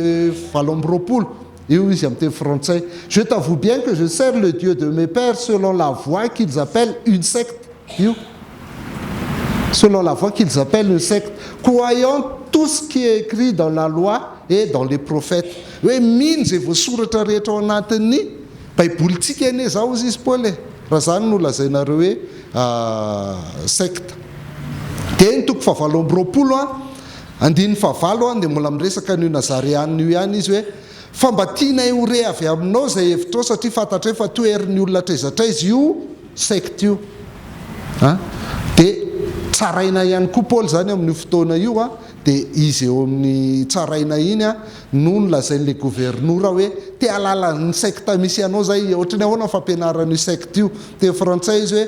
28 io izy amin'ny teny frantsay. Je t'avoue bien que je sers le Dieu de mes pères selon la voie qu'ils appellent une secte. Io. Selon la voie qu'ils appellent une secte, croyant tout ce qui est écrit dans la loi et dans les prophètes. Hoe mino izay voasoratra rehetra ao anatin'ny Baibolintsika anie izaho hozy izy Paoly e! Raha izany no lazainareo hoe secte. Dia ny toko fahavalo 28 an, andininy fahavalo an, dia mbola miresaka an'io Nazareana io ihany izy hoe, Fa mba tianay ho re avy aminao izay hevitrao satria fantatray fa toherin'ny olona hatraiza hatraiza io secte io an! Dia tsaraina ihany koa Paoly izany amin'io fotoana io an, dia izy eo amin'ny tsaraina iny an no nolazain'ilay governora hoe te hahalala ny secte misy anao zay, ohatry ny ahoana ny fampianaran'io secte io? Teny frantsay izy hoe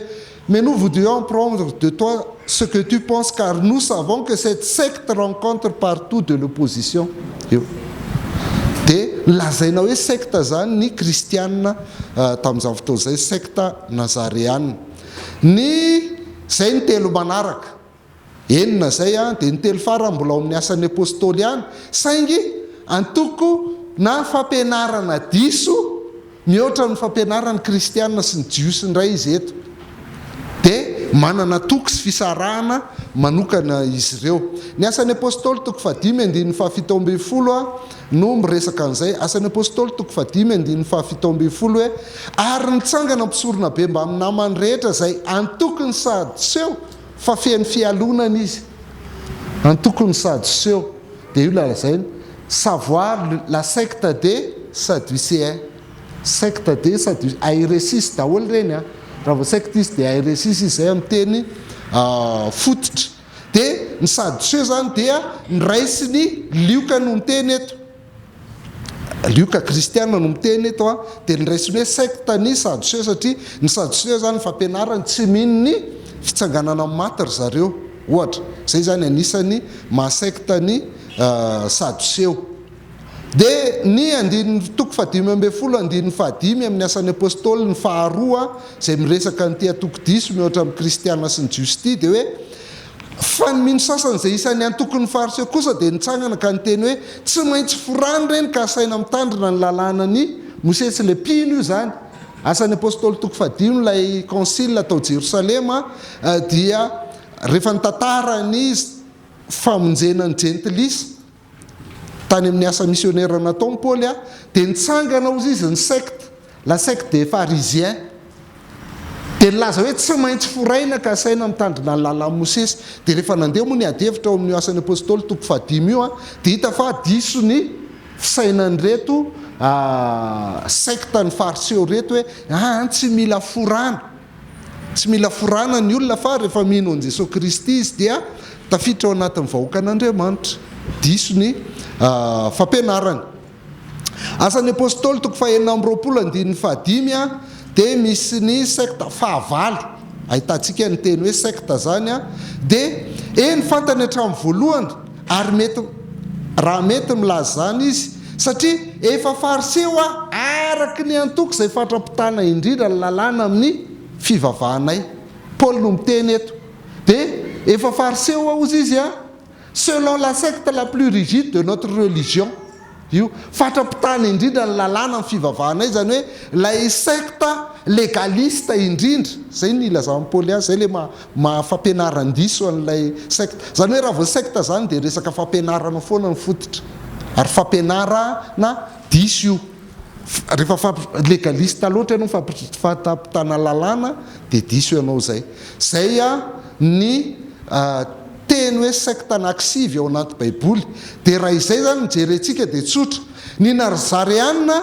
Mais nous voudrions apprendre de toi ce que tu penses car nous savons que cette secte rencontre partout de l'opposition. Io. Dia lazaina hoe secte izany ny kristiana tamin'izany fotoana izay, secte nazareana. Ny izay ny telo manaraka. Enina izay an, dia ny telo farany mbola ao amin'ny Asan'ny Apostoly ihany, saingy antoko na fampianarana diso mihoatra ny fampianaran'ny kristiana sy ny jiosy indray izy eto. Dia manana toko sy fisarahana manokana izy ireo. Ny Asan'ny Apostoly toko fahadimy andininy faha-17 no miresaka an'izay. Asan'ny Apostoly toko fahadimy andininy faha-17 hoe, Ary nitsangana mpisoronabe mbamin'ny namany rehetra izay antokon'ny Sadoseo, Fa feno fialonana izy. Antoko ny Sadoseo. Dia io lazainy. Savoir la secte des. Sadducéens. Secte des Sadducéens. Aeresis daholo ireny an. Raha vao secte izy dia aeresis izy izay amin'ny teny fototra. Dia ny Sadducéens izany dia ny raisin'i Lioka no miteny eto. Lioka kristiana no miteny eto an, dia noraisiny hoe secte ny Sadoseo satria ny Sadoseo izany ny fampianarany tsy mino ny fitsanganana amin'ny maty ry zareo ohatra, izay izany anisany maha secte ny Sadoseo. Dia ny andininy toko fahadimy ambin'ny folo andininy fahadimy amin'ny Asan'ny Apostoly ny faharoa izay miresaka an'ity antoko diso mihoatra amin'ny kristiana sy ny jiosy ity dia hoe, Fa ny mino sasany izay isan'ny antokon'ny Fariseo kosa dia nitsangana ka niteny hoe, Tsy maintsy forana ireny ka asaina mitandrina ny lalànan'i Mosesy. Ilay mpino io izany. Asan'ny Apostoly toko fahadimy ilay concile tao Jerosalema dia rehefa nitantara ny famonjena ny jentilisa tany amin'ny asa misionera nataony Paoly dia nitsangana hozy izy ny secte, la secte des pharisiens, dia nilaza hoe tsy maintsy foraina ka asaina mitandrina ny lalàn'i Mosesy. Dia rehefa nandeha moa ny ady hevitra ao amin'io Asan'ny Apostoly toko fahadimy io dia hita fa diso ny fisainan'ireto secte ny fariseo ireto hoe aa tsy mila forana. Tsy mila forana ny olona fa rehefa mino an'i Jesoa Kristy izy dia tafiditra ao anatin'ny vahoakan'Andriamanitra. Diso ny fampianarany. Asan'ny Apostoly toko faha-26 andininy fahadimy dia misy ny sekta fahavalo. Ahitantsika ny teny hoe sekta izany dia eny fantany hatramin'ny voalohany ary mety raha mety milaza izany izy satria efa fariseo aho araka ny antoko izay fatra-pitana indrindra ny lalàna amin'ny fivavahanay. Paoly no miteny eto. Dia efa fariseo aho hozy izy selon la secte la plus rigide de notre religion. Io, fatra-pitana indrindra ny lalàna amin'ny fivavahanay, izany hoe ilay secte légaliste indrindra, izay no ilazan'i Paoly azy, izay ilay maha maha fampianaran-diso an'ilay secte. Izany hoe raha vao secte izany dia resaka fampianarana foana no fototra, ary fampianarana diso io. Rehefa fampi-, légaliste loatra ianao, fampi-, lalàna dia diso ianao izay. Izay ny teny hoe secte anankisivy ao anaty baiboly. Dia raha izay izany no jerentsika dia tsotra. Ny Nazareana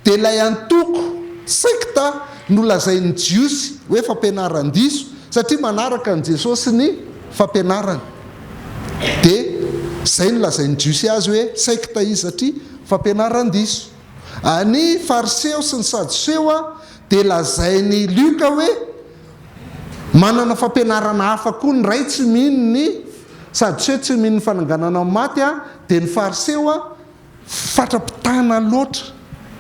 dia ilay antoko, secte, nolazain'ny Jiosy hoe fampianaran-diso satria manaraka an'i Jesosy ny fampianarany. Dia izay no lazain'ny Jiosy azy hoe secte izy satria fampianaran-diso. Ny Fariseo sy ny Sadoseo dia lazain'i Lioka hoe Manana fampianarana hafa koa ny ray tsy mino ny Sadoseo tsy mino ny fananganana ny maty dia ny Fariseo fatra-pitana loatra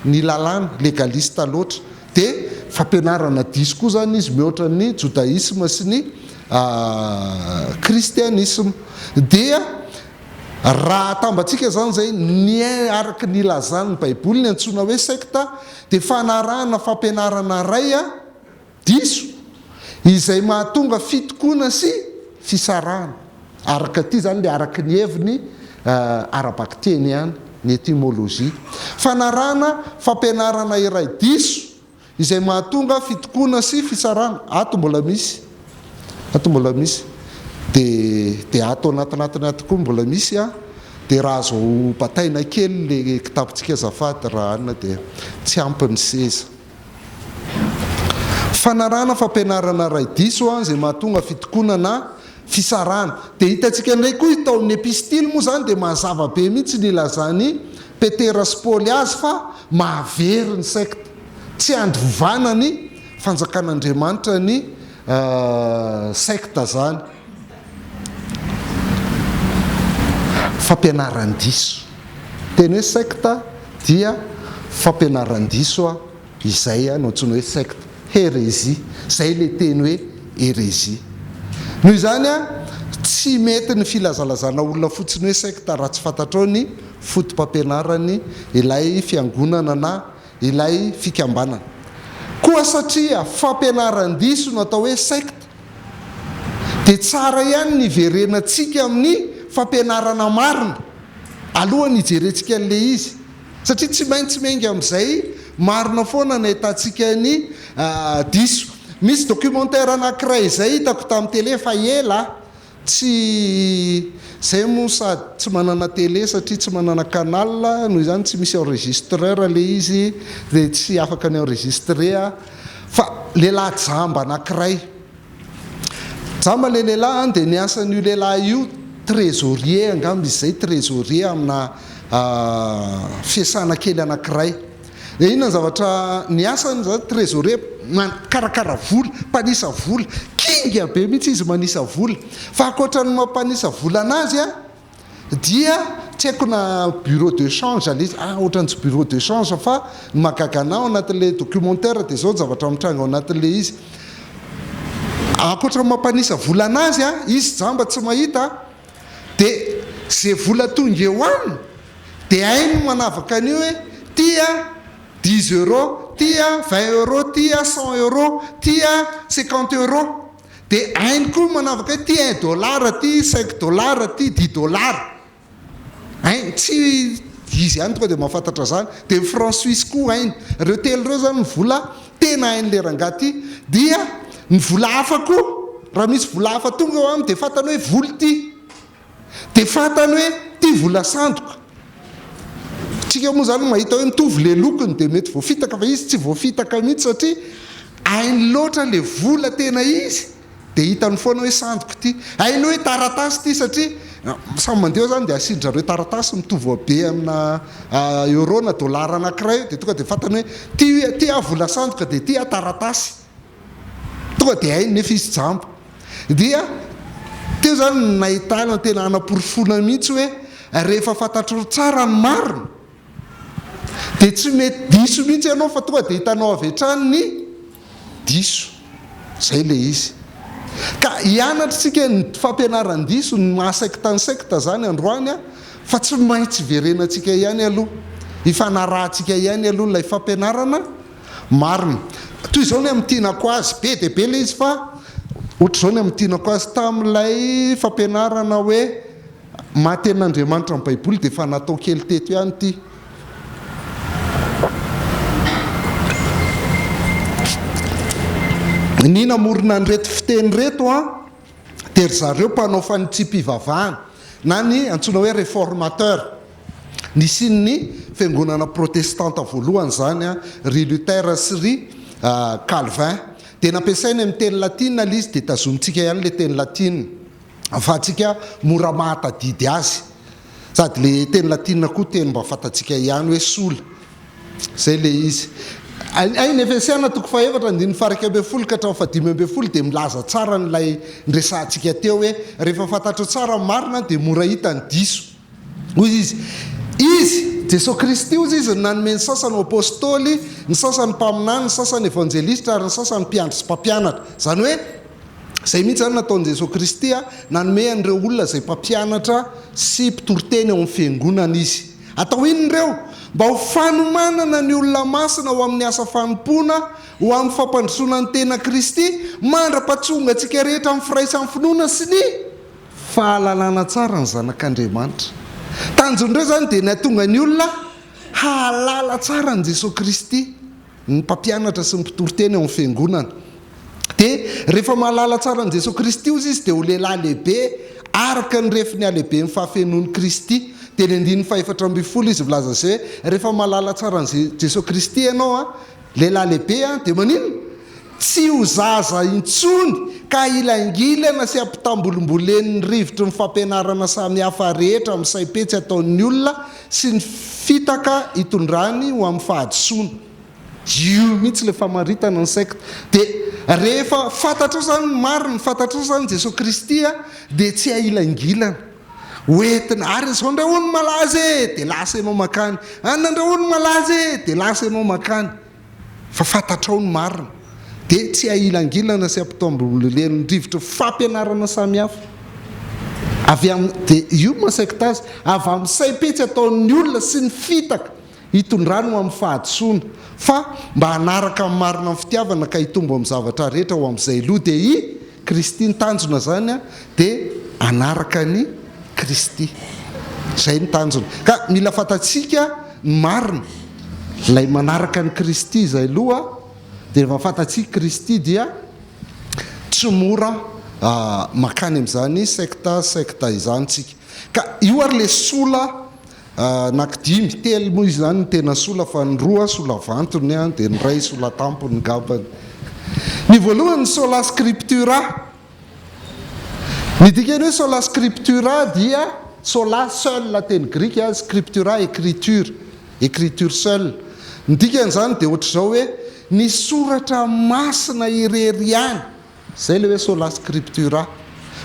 ny lalàna, legalista loatra, dia fampianarana diso koa izany izy mihoatra ny jodaisma sy ny kristianisma. Dia raha atambatsika izany izay ny araka ny ilazan'ny baiboly ny antsoina hoe sekta dia fanarahana fampianarana iray Diso, izay mahatonga fitokoana sy fisarahana. Araka ity izany ilay araka ny heviny ara-bakiteny ihany, ny étymologie. Fanarahana fampianarana iray diso izay mahatonga fitokoana sy fisarahana. Ato mbola misy, ato mbola misy. Dia, dia ato anatinatiny ato koa mbola misy an. Dia raha azo bataina kely ilay kitapontsika azafady raha anona dia tsy ampy ny seza. Fanarahana fampianarana iray diso izay mahatonga fitokoana na fisarahana. Dia hitantsika indray koa tao amin'ny epistily moa izany dia mazava be mihitsy ny ilazan'i Petera sy Paoly azy fa mahavery ny sekta. Tsy andovana ny fanjakan'Andriamanitra ny sekta izany. Fampianaran-diso. Teny hoe sekta dia fampianaran-diso izay no antsoina hoe sekta, hérésie, izay ilay teny hoe hérésie. Noho izany, tsy mety ny filazalazana olona fotsiny hoe sekta raha tsy fantatrao ny fotopampianarany ilay fiangonana na ilay fikambanana. Koa satria fampianaran-diso no atao hoe sekta, dia tsara ihany ny hiverenantsika amin'ny fampianarana marina alohan'ny hijerentsika an'ilay izy, satria tsy maintsy miainga amin'izay marina foana ny ahitantsika ny diso. Misy documentaire anankiray izay hitako tamin'ny télé efa ela. Tsy zay moa sady tsy manana télé satria tsy manana canal noho izany tsy misy enregistreur le izy de tsy afaka ny enregistrer aho fa lehilahy jamba anakiray jamba le lehilahy an de ny asan'io lehilahy io trésorier angamba izy zay trésorier amina fiasana kely anakiray. Dia inona ny zavatra ny asany zany trésorier mikarakara vola, mpanisa vola, kinga be mihitsy izy manisa vola, fa ankoatra ny maha mpanisa vola anazy an, dia tsy haiko na bureau de change le izy, ah ohatran'ny tsy bureau de change fa ny mahagaga anah ao anatin'ilay documentaire dia izao ny zavatra mitranga ao anatin'ilay izy, ankoatra ny maha mpanisa vola anazy an, izy jamba tsy mahita Dia ze vola tonga eo aminy dia hainy ny manavaka an'io hoe ty a dix euros, ty a vingt euros, ty a cent euros, ty a cinquante euros. Dia hainy koa ny manavaka hoe ty un dollar, ty cinq dollars, ty dix dollars. Hainy, tsy izy ihany tonga dia mahafantatra izany. Dia ny franc suisse koa hainy. Ireo telo ireo izany ny vola tena hain'ilay rangahy ity. Dia ny vola hafa koa, raha misy vola hafa tonga eo aminy dia fantany hoe vola ity. Dia fantany hoe ity vola sandoka. Tsika moa izany mahita hoe mitovy ilay lokony dia mety voafitaka fa izy tsy voafitaka mihitsy satria hainy loatra ilay vola tena izy. Dia hitany foana hoe sandoka ity. Hainy hoe taratasy ity satria samy mandeha eo izany dia asian-dry zareo taratasy mitovy habe amina euro na dollar anankiray dia tonga dia fantany hoe ity ity aho vola sandoka dia ity aho taratasy. Tonga dia hainy nefa izy jamba. Dia teo izany no nahitana tena hanaporofoana mihitsy hoe rehefa fantatrao tsara ny marina Dia tsy mety diso mihitsy ianao fa tonga dia hitanao avy hatrany ny diso. Izay ilay izy. Ka hianatra isika ny fampianaran-diso, ny maha sekta ny sekta izany androany an, fa tsy maintsy hiverenantsika ihany aloha, hifanarahantsika ihany aloha ilay fampianarana marina. Toy izao ny hamintinako azy, be dia be ilay izy fa ohatr'izao ny hamintinako azy tamin'ilay fampianarana hoe Maha tenin'Andriamanitra ny Baiboly dia efa natao kely teto ihany ity. Ny namorona an'ireto fiteny ireto an, dia ry zareo mpanao fanitsiam-pivavahana na ny antsoina hoe réformateur. Nisian'ny fiangonana protestanta voalohany izany an, ry Luther sy ry Calvin. Dia nampiasainy amin'ny teny latina ilay izy dia tazomintsika ihany ilay teny latina. ahafahantsika mora mahatadidy azy. Sady le teny latina koa teny mba fantatsika ihany hoe sola. Zay le izy. Hay ny Efesiana toko fahefatra andininy faha-11 ka hatramin'ny faha-15 dia milaza tsara an'ilay niresahantsika teo hoe rehefa fantatrao tsara ny marina dia mora hita ny diso. Hoy izy, Izy, Jesoa Kristy, hozy izy, no nanome ny sasany ho apostoly, ny sasany mpaminany, ny sasany evanjelistra ary ny sasany mpiandry sy mpampianatra. Izany hoe, izay mihitsy izany nataon'i Jesoa Kristy, nanome an'ireo olona izay mpampianatra sy mpitoriteny ao amin'ny fiangonana Izy. Atao inona ireo? Mba ho fanomanana ny olona masina ho amin'ny asa fanompoana, ho amin'ny fampandrosoana ny tena Kristy, mandra-pahatonga antsika rehetra amin'ny firaisan'ny finoana sy ny. Fahalalana tsara ny Zanak'Andriamanitra. Tanjon'ireo izany dia ny hahatonga ny olona hahalala tsara an'i Jesoa Kristy, ny mpampianatra sy ny mpitoriteny ao amin'ny fiangonana. Dia rehefa mahalala tsara an'i Jesoa Kristy hozy izy dia ho lehilahy lehibe araka ny refin'ny halehiben'ny fahafenoan'i Kristy. Dia ny andininy faha-14 izy milaza izay hoe rehefa mahalala tsara an'i Jesoa Kristy ianao an, Lehilahy lehibe an, dia maninona? Tsy ho zaza intsony ka hilangilana sy ampitambolimbolen'ny rivotry ny fampianarana samihafa rehetra amin'ny saim-petsy ataon'ny olona sy ny fitaka itondrany ho amin'ny fahadisoana. Io mihitsy ilay famaritana ny secte. Dia rehefa fantatrao izany ny marina, fantatrao izany Jesoa Kristy an, dia tsy ahilangilana. Hoentina, ary izao indray hono malaza e! Dia lasa ianao mankany. Any indray hono malaza e! Dia lasa ianao mankany. Fa fantatrao ny marina. Dia tsy ahilangilana sy ampitombolen'ny rivotra fampianarana samihafa. Avy amin'ny, dia io no maha secte azy, avy amin'ny saim-petsy ataon'ny olona sy ny fitaka. Hitondrany ho amin'ny fahadisoana, fa mba hanaraka ny marina amin'ny fitiavana ka hitombo amin'ny zavatra rehetra ho amin'izay loha, dia i Kristy. Ny tanjona izany dia hanaraka an'i Kristy. Izay ny tanjona. Ka mila fantatsika ny marina. Ilay manaraka an'i Kristy izay loha, dia rehefa fantatsika Kristy dia tsy mora. mankany amin'izany sekta sekta izany tsika. Ka io ary le sola anaky dimy, telo moa izany no tena sola fa ny roa sola vantony dia ny iray sola tampony ngambany. Ny voalohany ny sola scriptura. Ny dikan'ny hoe sola scriptura dia sola, seul, teny grika, scriptura, écriture, écriture seule. Ny dikan'izany dia ohatr'izao hoe ny soratra masina irery ihany. Izay ilay hoe sola scriptura.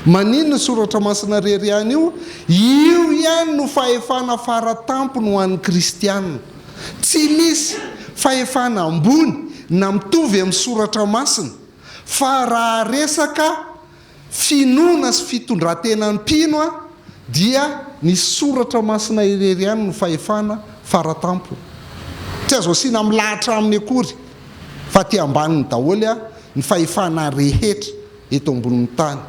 Maninona io soratra masina irery ihany io? Io ihany no fahefana fara tampony ho an'ny kristiana. Tsy misy fahefana ambony na mitovy amin'ny soratra masina. Fa raha resaka finoana sy fitondran-tenan'ny mpino dia ny soratra masina irery ihany no fahefana faratampony. Tsy azo asiana milahatra aminy akory fa aty ambaniny daholo ny fahefana rehetra eto ambonin'ny tany.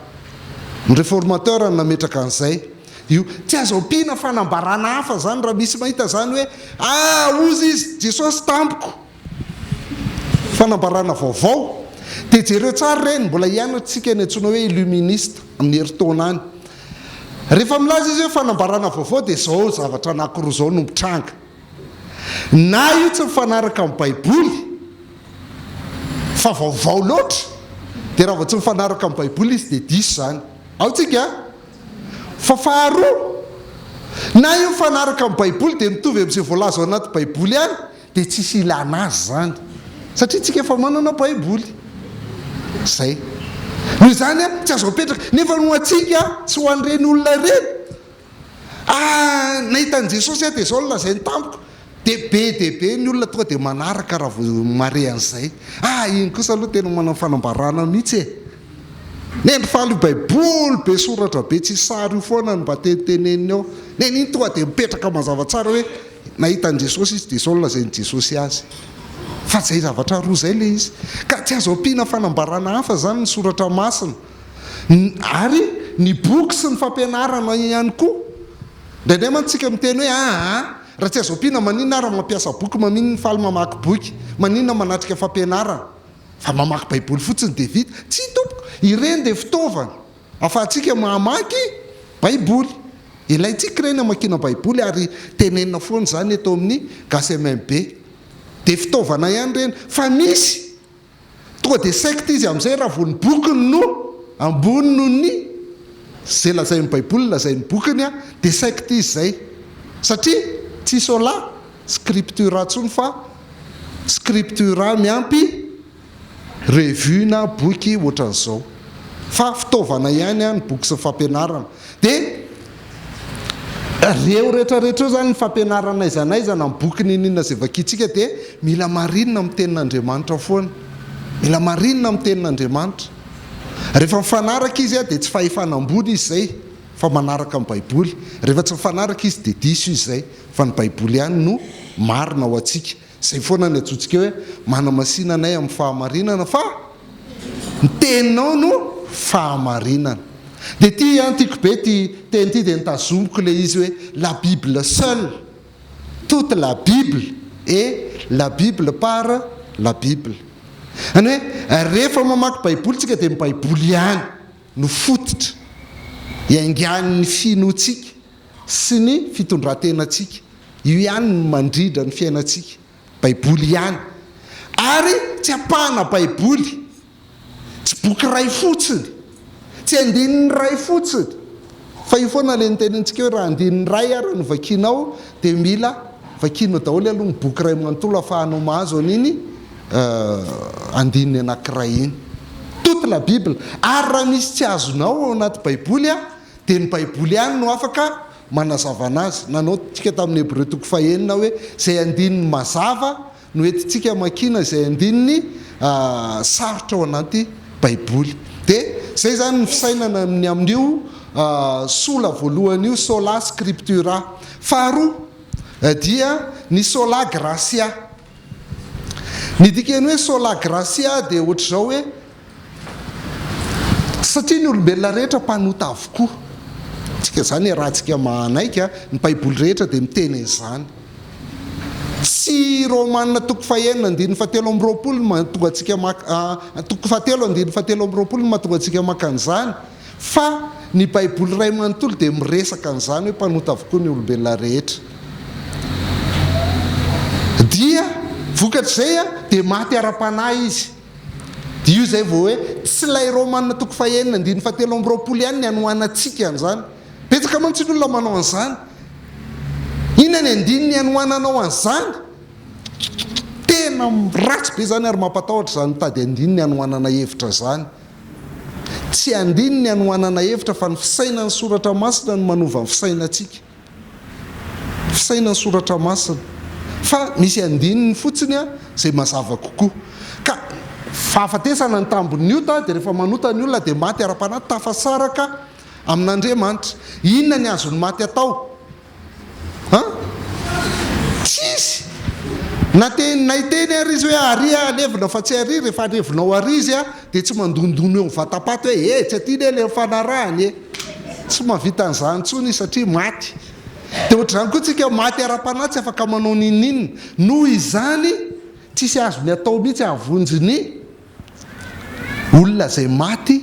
Ny reformateur no nametraka an'izay. Io tsy azo ampiana fanambarana hafa izany raha misy mahita izany hoe ah hozy izy Jesosy tampoko. Fanambarana vaovao. Dia jereo tsara ireny, mbola hianatra isika ny antsoina hoe illuministe amin'ny herintaona any. Rehefa milaza izy hoe fanambarana vaovao dia izao zavatra anankiroa izao no mitranga. Na io tsy mifanaraka amin'ny Baiboly fa vaovao loatra, dia raha vao tsy mifanaraka amin'ny Baiboly izy dia diso izany. Ao tsika a! Fa faharoa, na io mifanaraka amin'ny Baiboly dia mitovy amin'izay voalaza ao anaty Baiboly ihany, Dia tsisy ilana azy izany satria tsika efa manana baiboly. Zay. Noho izany an, tsy azo apetraka. Nefa ny ho antsika, tsy ho an'ireny olona ireny. Ah, nahita an'i Jesosy aho dia izao no lazainy tamiko. Dia be dia be ny olona tonga dia manaraka raha vao mahare an'izay. Ah, iny kosa aloha tena manao fanambarana mihitsy e. Neny faly io baiboly be soratra be tsisy sary io foana no mba teniteneniny eo. Neny iny tonga dia mipetraka mazava tsara hoe Nahita an'i Jesosy izy dia izao no lazain'i Jesosy azy. Fa izay zavatra roa izay ilay izy. Ka tsy azo ampiana fanambarana hafa izany ny soratra masina. Ary ny boky sy ny fampianarana ihany koa. Indraindray mantsy isika miteny hoe aa, raha tsy azo ampiana maninona ary mampiasa boky, maninona faly mamaky boky, maninona manatrika fampianarana. Fa mamaky baiboly fotsiny dia vita. Tsia tompoko, ireny dia fitaovana. Afahantsika mamaky baiboly. Ilaintsika ireny hamakiana baiboly ary tenenina foana izany eto amin'ny Gasy MMB. Dia fitaovana ihany ireny. Fa misy tonga dia secte izy amin'izay raha vao ny bokiny no ambony noho ny izay lazain'ny baiboly lazain'ny bokiny dia secte izy izay. Satria tsy sola scriptura intsony fa scriptura miampy revue na boky ohatran'izao fa fitaovana ihany ny boky sy ny fampianarana dia reo rehetra rehetra eo zany ny fampianarana aiza n'aiza na ny boky n'inon'inona izay vakintsika dia mila marinina amin'ny tenin'Andriamanitra foana mila marinina amin'ny tenin'Andriamanitra rehefa mifanaraka izy dia tsy fahefana ambony izy izay fa manaraka ny baiboly rehefa tsy mifanaraka izy dia diso izy izay fa ny baiboly ihany no marina ho antsika Izay foana ny antsointsika hoe manamasina anay amin'ny fahamarinana fa ny teninao no fahamarinana. Dia ity an, tiako be ity teny ity dia notazomiko ilay izy hoe la bible seule, toute la bible et la bible par la bible. Izany hoe rehefa mamaky baiboly tsika dia ny baiboly ihany no fototra iaingan'ny finoantsika sy ny fitondran-tenantsika. Io ihany no mandrindra ny fiainantsika. Baiboly ihany. Ary tsy ampahana Baiboly. Tsy boky iray fotsiny. Tsy andininy iray fotsiny. Fa io foana ilay notenenintsika hoe raha andininy iray ary no vakianao dia mila vakianao daholo aloha ny boky iray manontolo ahafahanao mahazo an'iny andininy anankiray iny. Toute la Bible. Ary raha misy tsy azonao ao anaty Baiboly dia ny Baiboly ihany no afaka manazava anazy. Nanao tsika tamin'ny Hebreo toko fahenina hoe izay andininy mazava no entintsika amakiana izay andininy sarotra ao anaty Baiboly. Dia izay izany ny fisainana ny amin'io sola voalohany io, sola scriptura. Faharoa dia ny sola gratia. Ny dikan'ny hoe sola gratia dia ohatr'izao hoe Satria ny olombelona rehetra mpanota avokoa. Tsika izany iarahantsika manaiky, ny baiboly rehetra dia miteny an'izany. Tsy Romana toko fahenina andininy fahatelo 23 no mahatonga antsika maka, toko fahatelo andininy fahatelo 22 no mahatonga antsika maka an'izany, fa ny Baiboly iray manontolo dia miresaka an'izany hoe mpanota avokoa ny olombelona rehetra. Dia vokatr'izay dia maty ara-panahy izy. Dia io izay vao hoe tsy ilay Romana toko fahenina andininy fahatelo 22 ihany ny hanohanantsika an'izany. Betsaka mantsy ny olona manao an'izany. Inona ny andininy hanohananao an'izany? Tena ratsy be izany ary mampatahotra izany mitady andininy hanohanana hevitra izany. Tsy andininy hanohanana hevitra fa ny fisainan'ny soratra masina no manova ny fisainantsika. Fisainan'ny soratra masina. Fa misy andininy fotsiny izay mazava kokoa. Ka fahafatesana ny tambin'ny ota dia rehefa manota ny olona dia maty ara-panahy tafasaraka amin'Andriamanitra. Inona ny azon'ny maty atao? An? Tsisy! Na teny na hiteny ary izy hoe ary aho alevina fa tsy ary, rehefa alevinao ary izy dia tsy mandondona eo amin'ny vatapaty hoe eh tsy aty le le nifanarahana e! Tsy mahavita an'izany intsony izy satria maty. Dia ohatr'izany koa tsika maty ara-panahy tsy afaka manao n'inon'inona. Noho izany tsisy azony atao mihitsy hahavonjy ny Olona izay maty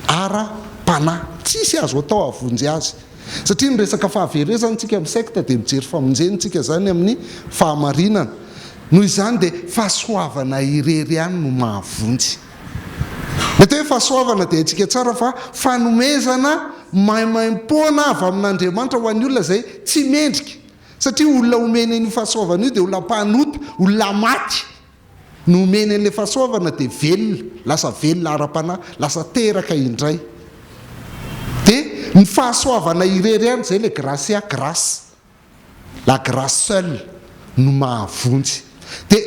ara panahy. Tsisy azo atao hahavonjy azy. Satria ny resaka fahaverezana tsika amin'ny secte dia mijery famonjena tsika izany amin'ny fahamarinana. Noho izany dia fahasoavana irery ihany no mahavonjy. Ny atao hoe fahasoavana dia haintsika tsara fa fanomezana maimaimpoana avy amin'Andriamanitra ho an'ny olona izay tsy mendrika. Satria olona omena an'io fahasoavana io dia olona mpanota, olona maty. Nomeny an'ilay fahasoavana dia velona, lasa velona ara-panahy, lasa teraka indray. Dia ny fahasoavana irery ihany, izay ilay gracia, grâce, la grâce seule no mahavonjy. Dia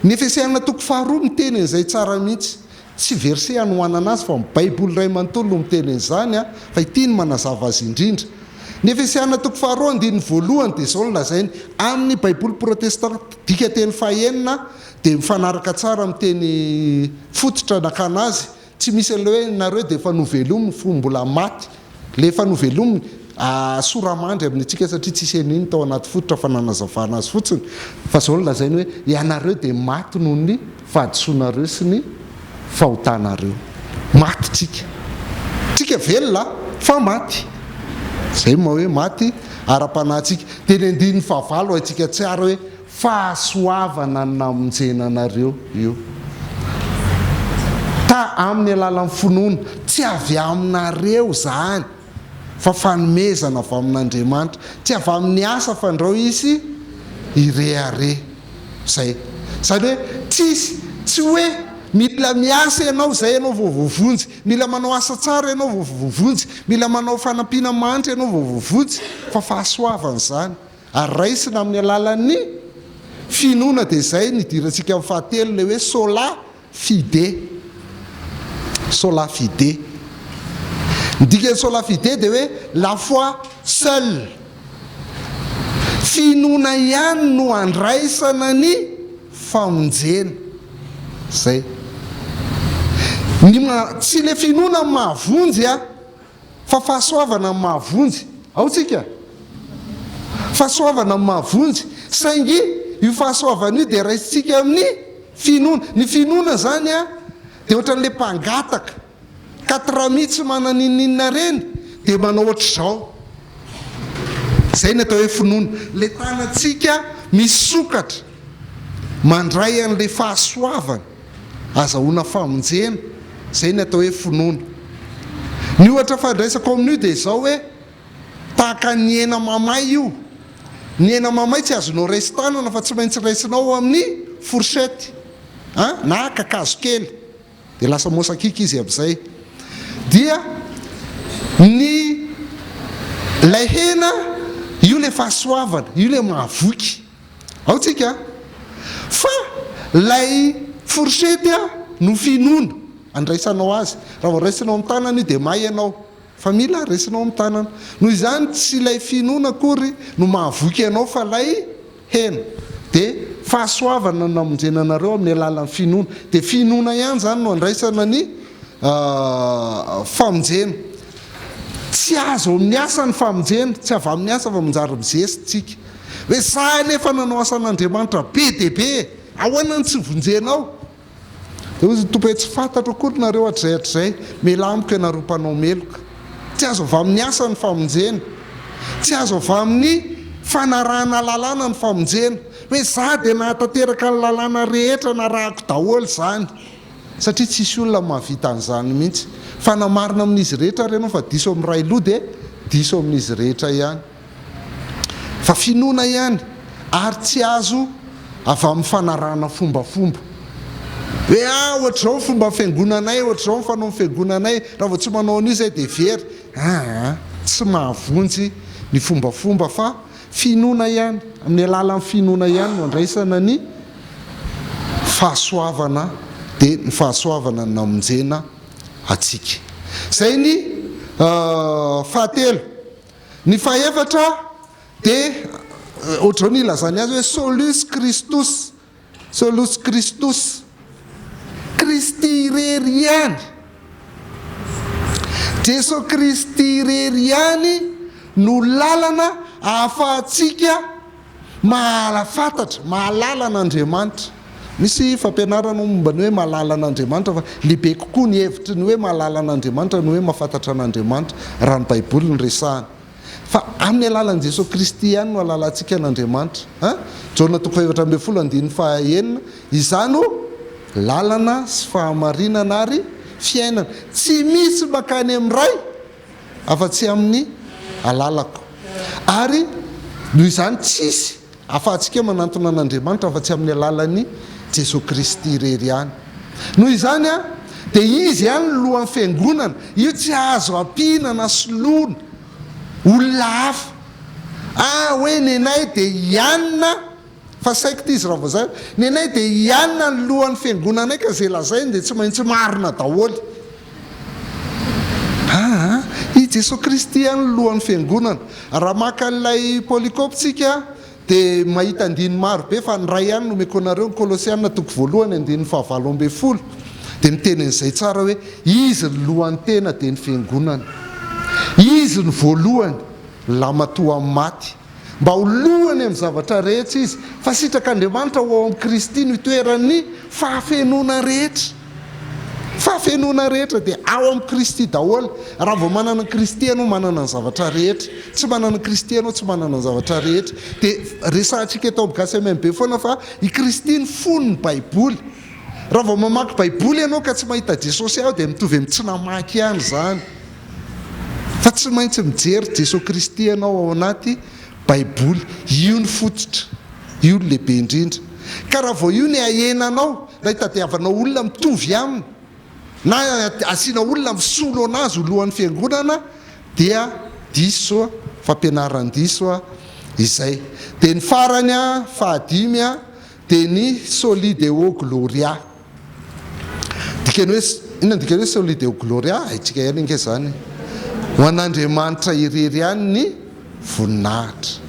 ny Efesiana toko faharoa miteny an'izay tsara mihitsy. Tsy verset hanohanana azy fa ny Baiboly iray manontolo no miteny an'izany fa ity no manazava azy indrindra. Ny Efesiana toko faharoa andininy voalohany dia izao no lazainy, amin'ny Baiboly protestanta dikanteny fahenina dia mifanaraka tsara amin'ny teny fototra nakana azy, tsy misy an'ilay hoe nareo dia efa novelominy fony mbola maty. Ilay efa novelominy, sora-mandry amin'ny antsika satria tsisy an'iny tao anaty fototra fa nanazavana azy fotsiny, fa izao no lazainy hoe ianareo dia maty noho ny fahadisoanareo sy ny fahotanareo. Maty tsika. Tsika velona fa maty. Izay no maha hoe maty ara-panahy antsika. Dia ny andininy fahavalo haintsika tsara hoe Fahasoavana ny namonjena anareo io. Ta amin'ny alalan'ny finoana. Tsy avy aminareo izany, fa fanomezana avy amin'Andriamanitra. Tsy avy amin'ny asa fandrao hisy hirehareha. Izay. Izany hoe tsisy, tsy hoe mila miasa ianao izay ianao vao voavonjy, mila manao asa tsara ianao vao voavonjy, mila manao fanampiana mahantra ianao vao voavonjy, fa fahasoavana izany. Ary raisina amin'ny alalan'ny finoana dia izay no idirantsika amin'ny fahatelo ilay hoe sola fide. Sola fide. Ny dikan'ny sola fide dia hoe la foi seule. Finoana ihany no andraisana ny famonjena. Izay. Ny ma, tsy ilay finoana no mahavonjy a. Fa fahasoavana no mahavonjy. Ao tsika? Fahasoavana no mahavonjy. Saingy io fahasoavana io dia raisintsika amin'ny finoana. Ny finoana izany an, dia ohatran'ilay mpangataka, katrami tsy manana n'inon'inona ireny, dia manao ohatr'izao. Izay ny atao hoe finoana. Ilay tanantsika misokatra mandray an'ilay fahasoavana. Azahoana famonjena, izay ny atao hoe finoana. Ny ohatra fandraisako amin'io dia izao hoe, tahaka ny hena mamay io. Ny hena mamay tsy azonao raisin-tanana fa tsy maintsy raisinao amin'ny fourchette an, na kakazo kely. Dia lasa mosakiky izy amin'izay. Dia ny ilay hena, io ilay fahasoavana, io ilay mahavoky. Ao tsika a! Fa lay fourchette a no finoana andraisanao azy. Raha vao raisinao amin'ny tanana io dia may ianao. Fa mila raisinao amin'ny tanana. Noho izany tsy ilay finoana akory no mahavoky anao fa lay hena. Dia fahasoavana no namonjena anareo amin'ny alalan'ny finoana. Dia finoana ihany izany no andraisana ny famonjena. Tsy azo amin'ny asa ny famonjena. Tsy avy amin'ny asa fa manjary mizesta tsika. Hoe za anefa nanao asan'Andriamanitra be dia be e! Ahoana no tsy vonjenao? Dia hoy ny Tompo hoe, Tsy fantatro akory nareo hatrizay hatrizay, mialà amiko ianareo mpanao meloka. Tsy azo avy amin'ny asa ny famonjena. Tsy azo avy amin'ny fanarahana lalàna ny famonjena. Hoe za dia nahatanteraka ny lalàna rehetra narahako daholo izany. Satria tsisy olona mahavita an'izany mihitsy. Fa na marina amin'izy rehetra ary ianao fa diso amin'ny iray loha dia diso amin'izy rehetra ihany. Fa finoana ihany ary tsy azo avy amin'ny fanarahana fombafomba. Hoe ah ohatr'izao ny fomba fiangonanay, ohatr'izao ny fanaon'ny fiangonanay, raha vao tsy manao an'io izay dia very. Aa tsy mahavonjy ny fombafomba fa finoana ihany, amin'ny alalan'ny finoana ihany no andraisana ny fahasoavana dia ny fahasoavana no namonjena antsika. Izay ny fahatelo. Ny fahefatra dia ohatr'izao ny ilazany azy hoe solus Christus, solus Christus, Kristy irery ihany, Jeso Kristy irery ihany no lalana ahafahantsika Mahalafantatra, mahalala an'Andriamanitra. Misy fampianarana momba ny hoe mahalala an'Andriamanitra fa lehibe kokoa ny hevitry ny hoe mahalala an'Andriamanitra noho hoe mahafantatra an'Andriamanitra, raha ny Baiboly no resahana. Fa amin'ny alalan'i Jesoa Kristy ihany no ahalalantsika an'Andriamanitra. An? Jaona toko faha-14 andininy faha-enina, Izaho no lalana sy fahamarinana ary fiainana. Tsy misy mankany amin'ny Ray afa-tsy amin'ny alalako. Ary noho izany tsisy afahantsika manantona an'Andriamanitra afa-tsy amin'ny alalan'i Jesoa Kristy irery ihany. Noho izany dia Izy ihany no lohan'ny Fiangonana. Io tsy azo ampiana na soloina olona hafa. Ah hoe nenay dia i Anna fa secte izy raha vao zay. Nenay dia i Anna no lohan'ny fiangonanay ka izay lazainy dia tsy maintsy marina daholo. Aa i Jesoa Kristy ihany no lohan'ny fiangonana. Raha maka an'ilay Polycope tsika dia mahita andininy maro be fa ny iray ihany no omeko anareo, ny Kolosiana toko voalohany andininy fahavalo ambinifolo dia miteny an'izay tsara hoe Izy no lohan'ny tena dia ny fiangonana. Izy no voalohany, lamatoa amin'ny maty. Mba ho lohany amin'ny zavatra rehetra izy, fa sitrak'Andriamanitra ho ao amin'i Kristy no itoeran'ny fahafenoana rehetra. Fahafenoana rehetra dia ao amin'i Kristy daholo. Raha vao manana an'i Kristy ianao, manana ny zavatra rehetra. Tsy manana an'i Kristy ianao, tsy manana ny zavatra rehetra. Dia resahantsika eto amin'ny Gasy MMB foana fa i Kristy no fon'ny Baiboly. Raha vao mamaky Baiboly ianao ka tsy mahita Jesosy ao dia mitovy amin'ny tsy namaky ihany izany. Fa tsy maintsy mijery Jesoa Kristy ianao ao anaty Baiboly. Io no fototra. Io no lehibe indrindra. Ka raha vao io ny ahenanao, na itadiavanao olona mitovy aminy, na asiana olona misolo anazy ho lohan'ny fiangonana, dia diso, fampianaran-diso izay. Dia ny farany, fahadimy, dia ny Soli Deo Gloria. Dikany hoe, inona ny dikany hoe Soli Deo Gloria? Haintsika ihany ange izany e. Ho an'Andriamanitra irery ihany ny voninahitra.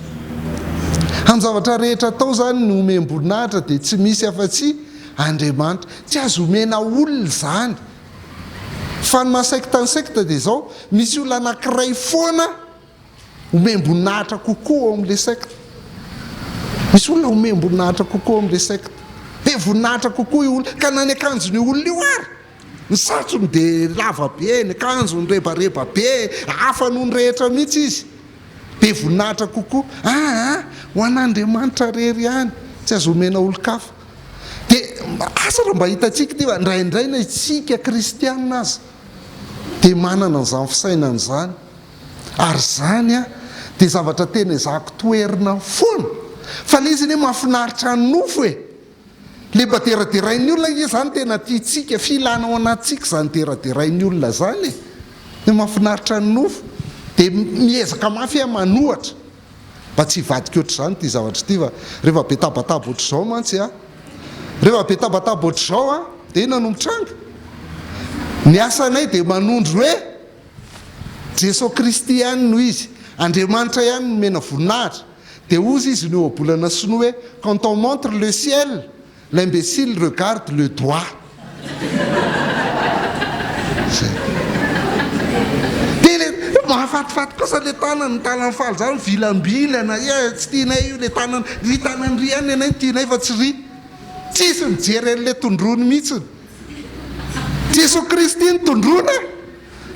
Amin'ny zavatra rehetra atao izany ny omem-boninahitra dia tsy misy afa-tsy Andriamanitra. Tsy azo omena olona izany. Fa ny maha sekta ny sekta dia izao, misy olona anankiray foana Omem-boninahitra kokoa ao amin'ilay secte. Misy olona omem-boninahitra kokoa ao amin'ilay secte. Be voninahitra kokoa io olona, ka na ny akanjon'io olona io ary, ny satrony dia lava be, ny akanjony rebareba be, hafa noho ny rehetra mihitsy izy. Be voninahitra kokoa. Aa, ho an'Andriamanitra irery ihany, tsy azo omena olon-kafa. Dia asa raha mba hitantsika ity fa indraindray na isika kristiana aza dia manana an'izany fisainana izany. Ary izany dia zavatra tena ezahako toherina foana. Fa ilay izy anie mahafinaritra ny nofo e! Ilay mba deraderain'ny olona ange izany tena tiantsika, filana ao anatintsika izany deraderain'ny olona izany e! Ilay mahafinaritra ny nofo. Dia miezaka mafy aho manohatra mba tsy hivadika ohatr'izany ity zavatra ity fa rehefa be tabataba ohatr'izao mantsy an, rehefa be tabataba ohatr'izao an, dia inona no mitranga? Ny asanay dia manondro hoe. Jeso Kristy ihany no izy. Andriamanitra ihany no omena voninahitra. Dia hozy izy ny ohabolana sinoa hoe quand on montre le ciel, l'imbécile regarde le doigt. Zay. Dia le, mahafa. Mahafatifaty kosa le tanany, ny tanany faly zany mivilambilana, ia tsy tianay io le tanany, ry tanany ry ihany ny anay no tianay fa tsy ry. Tsisy mijery an'le tondroiny mihitsiny. Jesoa Kristy no tondroina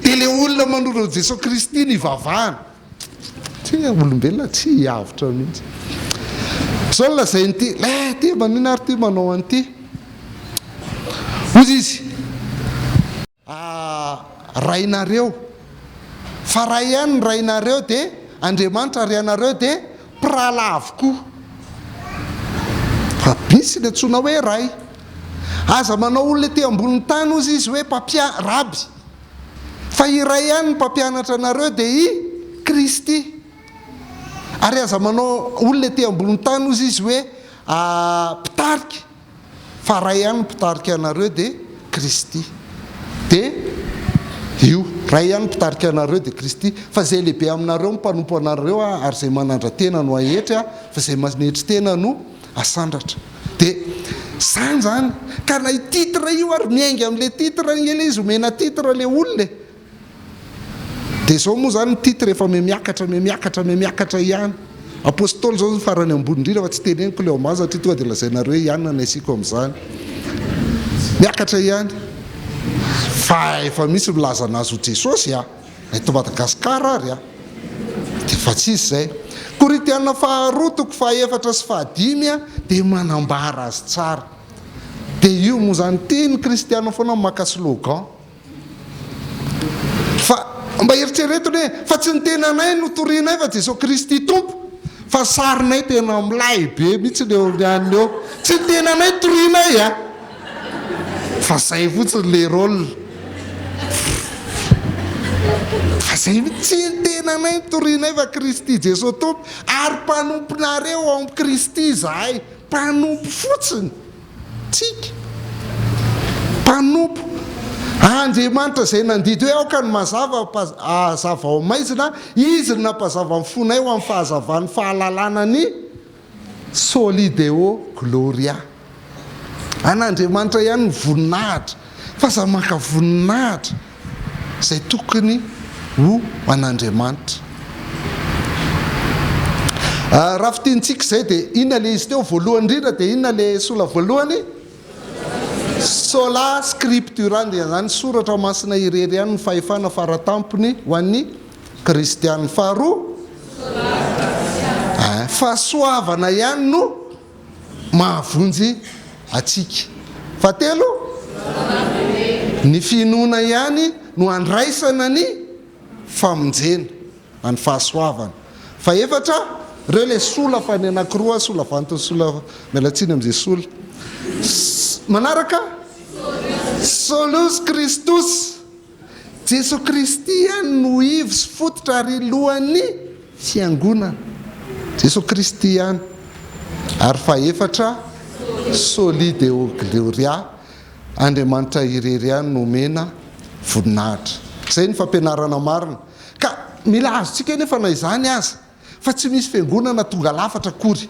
dia le olona manoro an'i Jesoa Kristy no ivavahana. Tsia, olombelona tsy hiavotra mihitsy. Izao no lazain'ity, eh ty maninona ary ty manao an'ity? Hozy izy, ah, rainareo, fa ray ihany ny rainareo dia Andriamanitra ary ianareo dia mpirahalahy avokoa. Fa misy ny antsoina hoe ray. Aza manao olona ety ambonin'ny tany hozy izy hoe mpampia, raby. Fa iray ihany ny mpampianatra anareo dia i Kristy. Ary aza manao olona ety ambonin'ny tany hozy izy hoe mpitarika, fa iray ihany ny mpitarika anareo dia Kristy. Dia io, iray ihany ny mpitarika anareo dia Kristy. Fa izay lehibe aminareo no mpanompo anareo ary izay manandra-tena no haetry, fa izay manetry tena no asandratra. Dia zany zany. Ka na io titre io ary miainga amin'ilay titre ange ilay izy, omena titre ilay olona e. Dia izao moa izany ny titre efa mihamiakatra, mihamiakatra, mihamiakatra ihany. Apostoly izao ny farany ambony indrindra fa tsy teneniko ilay ao ambany satria tonga dia lazainareo hoe ihany no asiako amin'izany. Miakatra ihany. Fa efa misy milaza an'azy ho Jesosy a. Eto Madagasikara ary a! Dia efa tsy izy izay. Korintiana faharoa toko fahaefatra sy fahadimy dia manambara azy tsara. Dia io moa izany tian'ny kristiana foana ny maka slogan. Fa mba eritrereto anie fa tsy ny tenanay no torianay fa Jesoa Kristy Tompo. Fa sarinay tena milay be mihitsy eo amin'ny anona eo. Tsy ny tenanay torianay a! Fa zay fotsiny le rôle. Fa zay mihitsy, tsy ny tenanay no torianay fa Kristy Jesoa Tompo, ary mpanomponareo ao amin'i Kristy izahay, mpanompo fotsiny. Tsika. Mpanompo. Andriamanitra izay nandidy hoe aoka ny mazava hazava ao maizina, Izy no nampazava ny fonay ho amin'ny fahazavan'ny fahalalana ny Soli Deo Gloria. An'Andriamanitra ihany ny voninahitra, fa aza maka voninahitra izay tokony ho an'Andriamanitra. Raha fintinintsika izay dia inona ilay izy teo? Voalohany indrindra dia inona ilay sola voalohany? Sola Scriptura, dia izany soratra masina irery ihany no fahefana faratampony ho an'ny kristiana. Faharoa, fahasoavana ihany no mahavonjy antsika. Fahatelo, ny finoana ihany no andraisana ny famonjena, ny fahasoavana. Fahefatra, ireo ilay sola fa ny anankiroa, sola vantony, sola, miala tsiny amin'izay sola. Manaraka, solus Christus. Jesoa Kristy ihany no ivo sy fototra ary lohan'ny Fiangonana. Jesoa Kristy ihany. Ary fahefatra, Soli Deo Gloria, Andriamanitra irery ihany no omena voninahitra. Izay ny fampianarana marina. Ka mila azontsika anefa na izany aza. Fa tsy misy fiangonana tonga lafatra akory.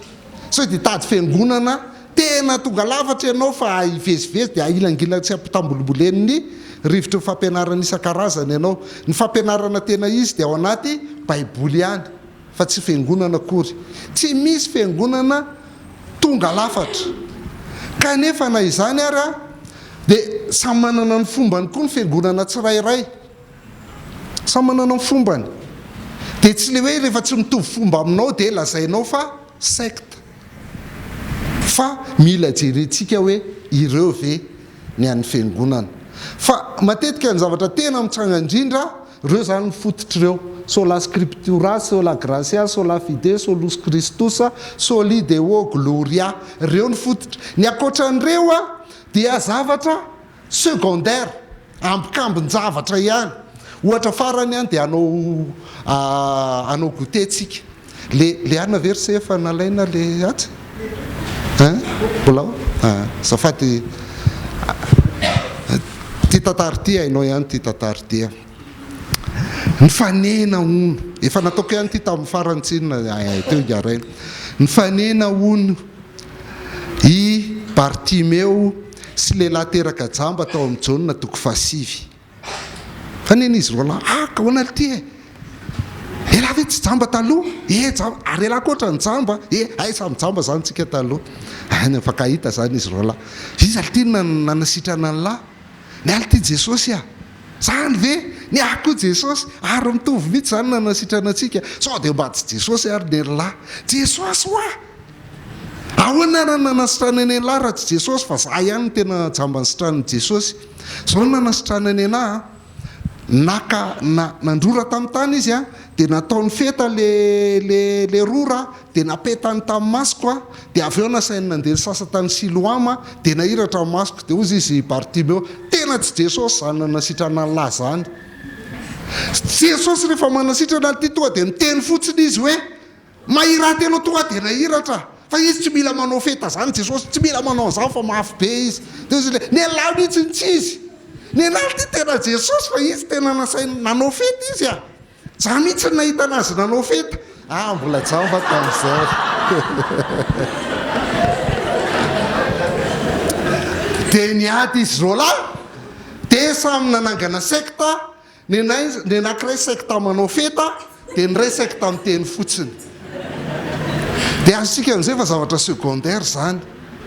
Sao dia hitady fiangonana tena tonga lafatra ianao fa hivezivezy dia ahilangilan tsy ampitambolimbolen'ny rivotry ny fampianarana isan-karazany ianao. Ny fampianarana tena izy dia ao anaty baiboly ihany fa tsy fiangonana akory. Tsy misy fiangonana tonga lafatra. Kanefa na izany ara dia samy manana ny fombany koa ny fiangonana tsirairay. Samy manana ny fombany. Dia tsy le hoe rehefa tsy mitovy fomba aminao dia lazainao fa secte. Fa mila jerentsika hoe ireo ve ny an'ny fiangonana. Fa matetika ny zavatra tena mitranga indrindra, ireo izany ny fototr'ireo, sola scriptura, sola gratia, sola fide, solus Christus, soli Deo gloria. Ireo ny fototra. Ny ankoatran'ireo dia zavatra Secondaire, ambikambin-javatra ihany. Ohatra farany an, dia hanao hanao goûter tsika. Le le anona ve ry se efa nalaina le atsy? Hein? Mbola ao? Ah, azafady. Ity tantara ity hainao ihany ity tantara ity an. Nifanena hono, efa nataoko ihany ity tamin'ny farany tsinona, teo Ingaraina. Nifanena hono i Bartimeo sy lehilahy teraka jamba tao amin'ny Jaona toko fahasivy. Fa nena izy roalahy, ah, ka ahoana ity e? tsy jamba taloha? Eh jamba, ary elah koa ohatran'ny jamba, eh hay samy jamba zany tsika taloha. Hay nifankahita zany izy roalahy. Iza lty no nanasitrana an'lah? Ny ahy lty Jesosy ah! Zany ve? Ny ahy koa Jesosy, ary mitovy mihitsy zany nanasitrana antsika. Sao dia mba tsy Jesosy ary ny an'lah? Jesosy hoa! Ahoana ary no nanasitrana ny an'lah raha tsy Jesosy fa za ihany no tena jamba nisitranin'i Jesosy. Zao no nanasitranany anah an! Naka na nandrora tamin'ny tany izy an, dia nataony feta le le le rora dia napetany tamin'ny masoko an, dia avy eo nasainy nandeha nisasa tany Siloama dia nahiratra ny masoko, dia hozy izy Bartimeo, tena tsy Jesosy izany nanasitrana an'lah izany. Jesosy rehefa manasitrana an'ity tonga dia miteny fotsiny izy hoe. Mahirata ianao tonga dia nahiratra fa izy tsy mila manao feta zany Jesosy tsy mila manao an'izany fa mafy be izy dia hoy izy le nelah mihitsy ny tsy izy nelah ity tena Jesosy fa izy tena nasainy nanao feta izy ah za mihitsy no nahita anazy nanao feta ah mbola jamba tamin'izay dia niady izy roalahy dia samy nanangana sekta Nenay ny anakiray sekta manao feta dia ny iray sekta miteny fotsiny. Dia azontsika amin'izay fa zavatra secondaire izany.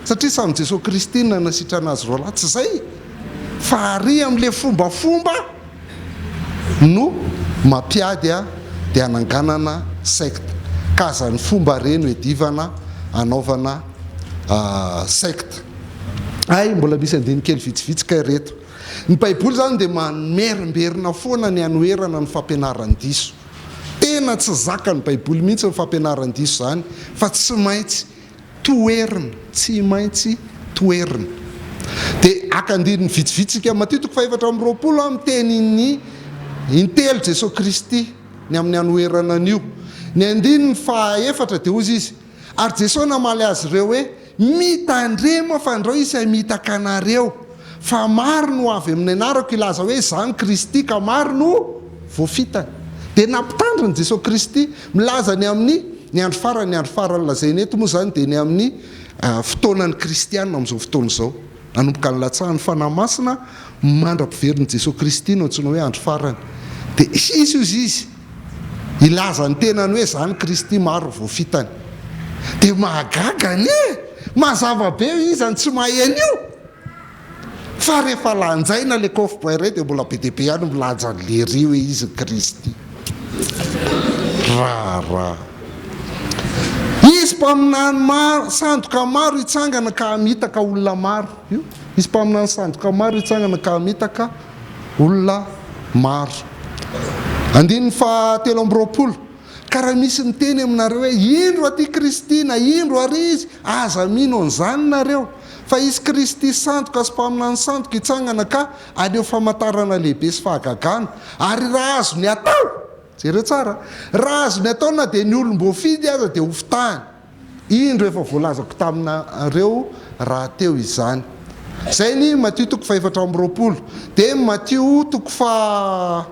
Satria samy Jesoa Kristy no nanasitrana azy roalahy. Tsy izay? Fa ary amin'ilay fombafomba no mampiady dia ananganana sekta. Ka aza ny fomba re no iadivana anaovana sekta. Hay mbola misy andininy kely vitsivitsy kay reto. Ny Baiboly izany dia mamerimberina foana ny hanoherana ny fampianaran-diso. Tena tsy zakan'ny Baiboly mihitsy ny fampianaran-diso izany fa tsy maintsy toherina, tsy maintsy toherina. Dia haka andininy vitsivitsy isika. Matio toko fahefatra amby 20 miteny ny intelo Jesoa Kristy ny amin'ny hanoherana an'io. Ny andininy fahaefatra dia hozy izy, Ary Jesoa namaly azy ireo hoe, Mitandrema fandrao hisy hamitaka anareo, fa maro no ho avy amin'ny anarako hilaza hoe, Izaho no Kristy, ka maro no voafitany. Dia nampitandrina Jesoa Kristy, milaza ny amin'ny ny andro farany, ny andro farany lazainy eto moa izany dia ny amin'ny fotoanan'ny kristiana amin'izao fotoana izao, nanomboka nilatsahan'ny Fanahy Masina mandra-piverin'i Jesoa Kristy no antsoina hoe andro farany. Dia hisy hozy izy hilaza ny tenany hoe izaho no Kristy, maro ny voafitany. Dia mahagaga anie! Mazava be hoe iza no tsy mahay an'io! Fa rehefa lanjaina ilay kôfboay iray dia mbola be dia be ihany milaza an'i Lery hoe izy ny Kristy. Raharaha. Hisy mpaminany maro, sandoka maro hitsangana ka hamitaka olona maro. Io. Hisy mpaminany sandoka maro hitsangana ka hamitaka olona maro. Andininy faha 23. Ka raha misy miteny aminareo hoe, Indro aty Kristy, na Indro ary Izy, aza mino an'izany nareo. Fa hisy Kristy sandoka sy mpaminany sandoka hitsangana ka haneho famantarana lehibe sy fahagagana, ary raha azony atao, jereo tsara, raha azony atao na dia ny olom-boafidy aza dia hofitahiny. Indro efa voalazako taminareo rahateo izany. Izay ny Matio toko fahefatra amby 20. Dia Matio toko faha.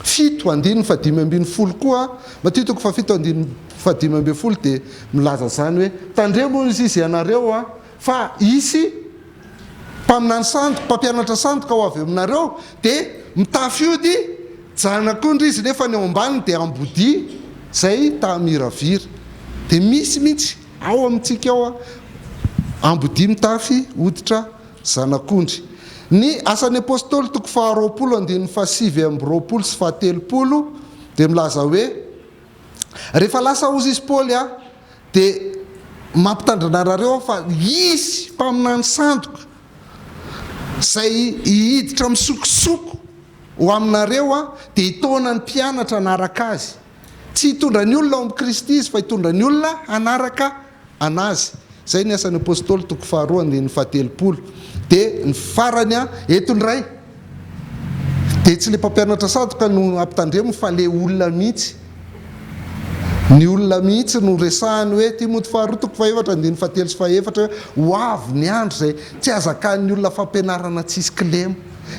7 andininy faha-15 koa, Matio toko fahafito andininy faha-15 dia milaza izany hoe, Tandremo hoy izy ianareo a, fa hisy mpaminany sandoka, mpampianatra sandoka ho avy aminareo, dia mitafy ody janak'ondry izy nefa ny ao ambaniny dia ambodia izay ta-hamiravira. Dia misy mihitsy ao amintsika ao a, ambodia mitafy hoditra Zanak'ondry. Ny Asan'ny Apostoly toko faha-20 andininy faha-29 sy faha-30 dia milaza hoe, Rehefa lasa hozy izy Paoly a, dia mampitandrina anareo aho fa hisy mpaminany sandoka izay hiditra misokosoko ho aminareo a, dia hitaona ny mpianatra hanaraka azy. Tsy hitondra ny olona ao amin'i Kristy izy fa hitondra ny olona hanaraka an'Azy. Izay ny Asan'ny Apostoly toko faharoa andininy fahatelopolo. Dia ny farany an, eto indray dia tsy ilay mpampianatra sadoka no ampitandremo fa ilay olona mihitsy. Ny olona mihitsy no resahiny hoe, Timoty faharoa toko fahefatra andininy fahatelo sy fahefatra hoe, ho avy ny andro izay tsy hazakan'ny olona fampianarana tsisy kilema.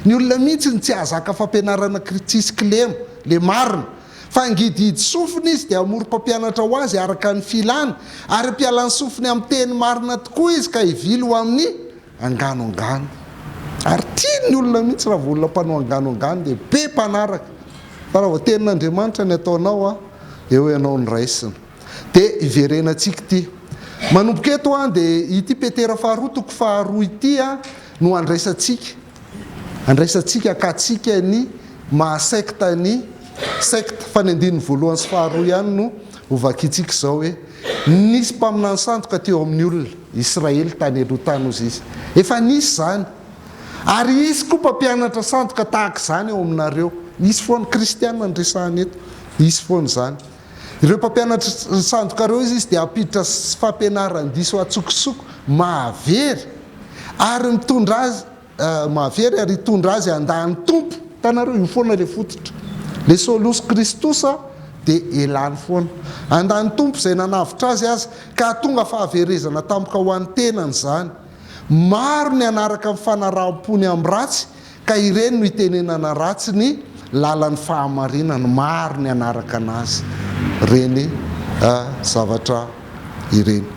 Ny olona mihitsy no tsy hahazaka fampianarana tsisy kilema, ilay marina. Fa hangidihidy sofina izy dia hamory mpampianatra ho azy araka ny filany, ary hampiala ny sofiny amin'ny teny marina tokoa izy ka hivily ho amin'ny angano angano. Ary tian'ny olona mihitsy raha vao olona mpanao angano angano dia be mpanaraka. Fa raha vao tenin'Andriamanitra ny ataonao a, eo ianao no raisina. Dia iverenantsika ity. Manomboka eto an, dia ity Petera faharoa toko faharoa ity an, no andraisantsika, andraisantsika, akantsika ny maha secte ny secte. Fa ny andininy voalohany sy faharoa ihany no hovakintsika izao hoe, Nisy mpaminany sandoka teo amin'ny olona, Israely tany aloha tany hozy izy. Efa nisy izany. Ary hisy koa mpampianatra sandoka tahaka izany ao aminareo. Hisy foana, kristiana no resahana eto, hisy foana izany. Ireo mpampianatra sandoka ireo izy dia hampiditra fampianaran-diso antsokosoko mahavery ary mitondra azy mahavery ary hitondra azy handà ny Tompo. Hitanareo, io foana ilay fototra. Ilay Solus Christus dia elany foana. Handà ny Tompo izay nanavotra azy aza, ka hahatonga fahaverezana tampoka ho an'ny tenany izany. Maro ny hanaraka ny fanaraham-pony amin'ny ratsy, ka ireny no itenenana ratsy ny lalan'ny fahamarinana. Maro ny hanaraka anazy ireny zavatra ireny.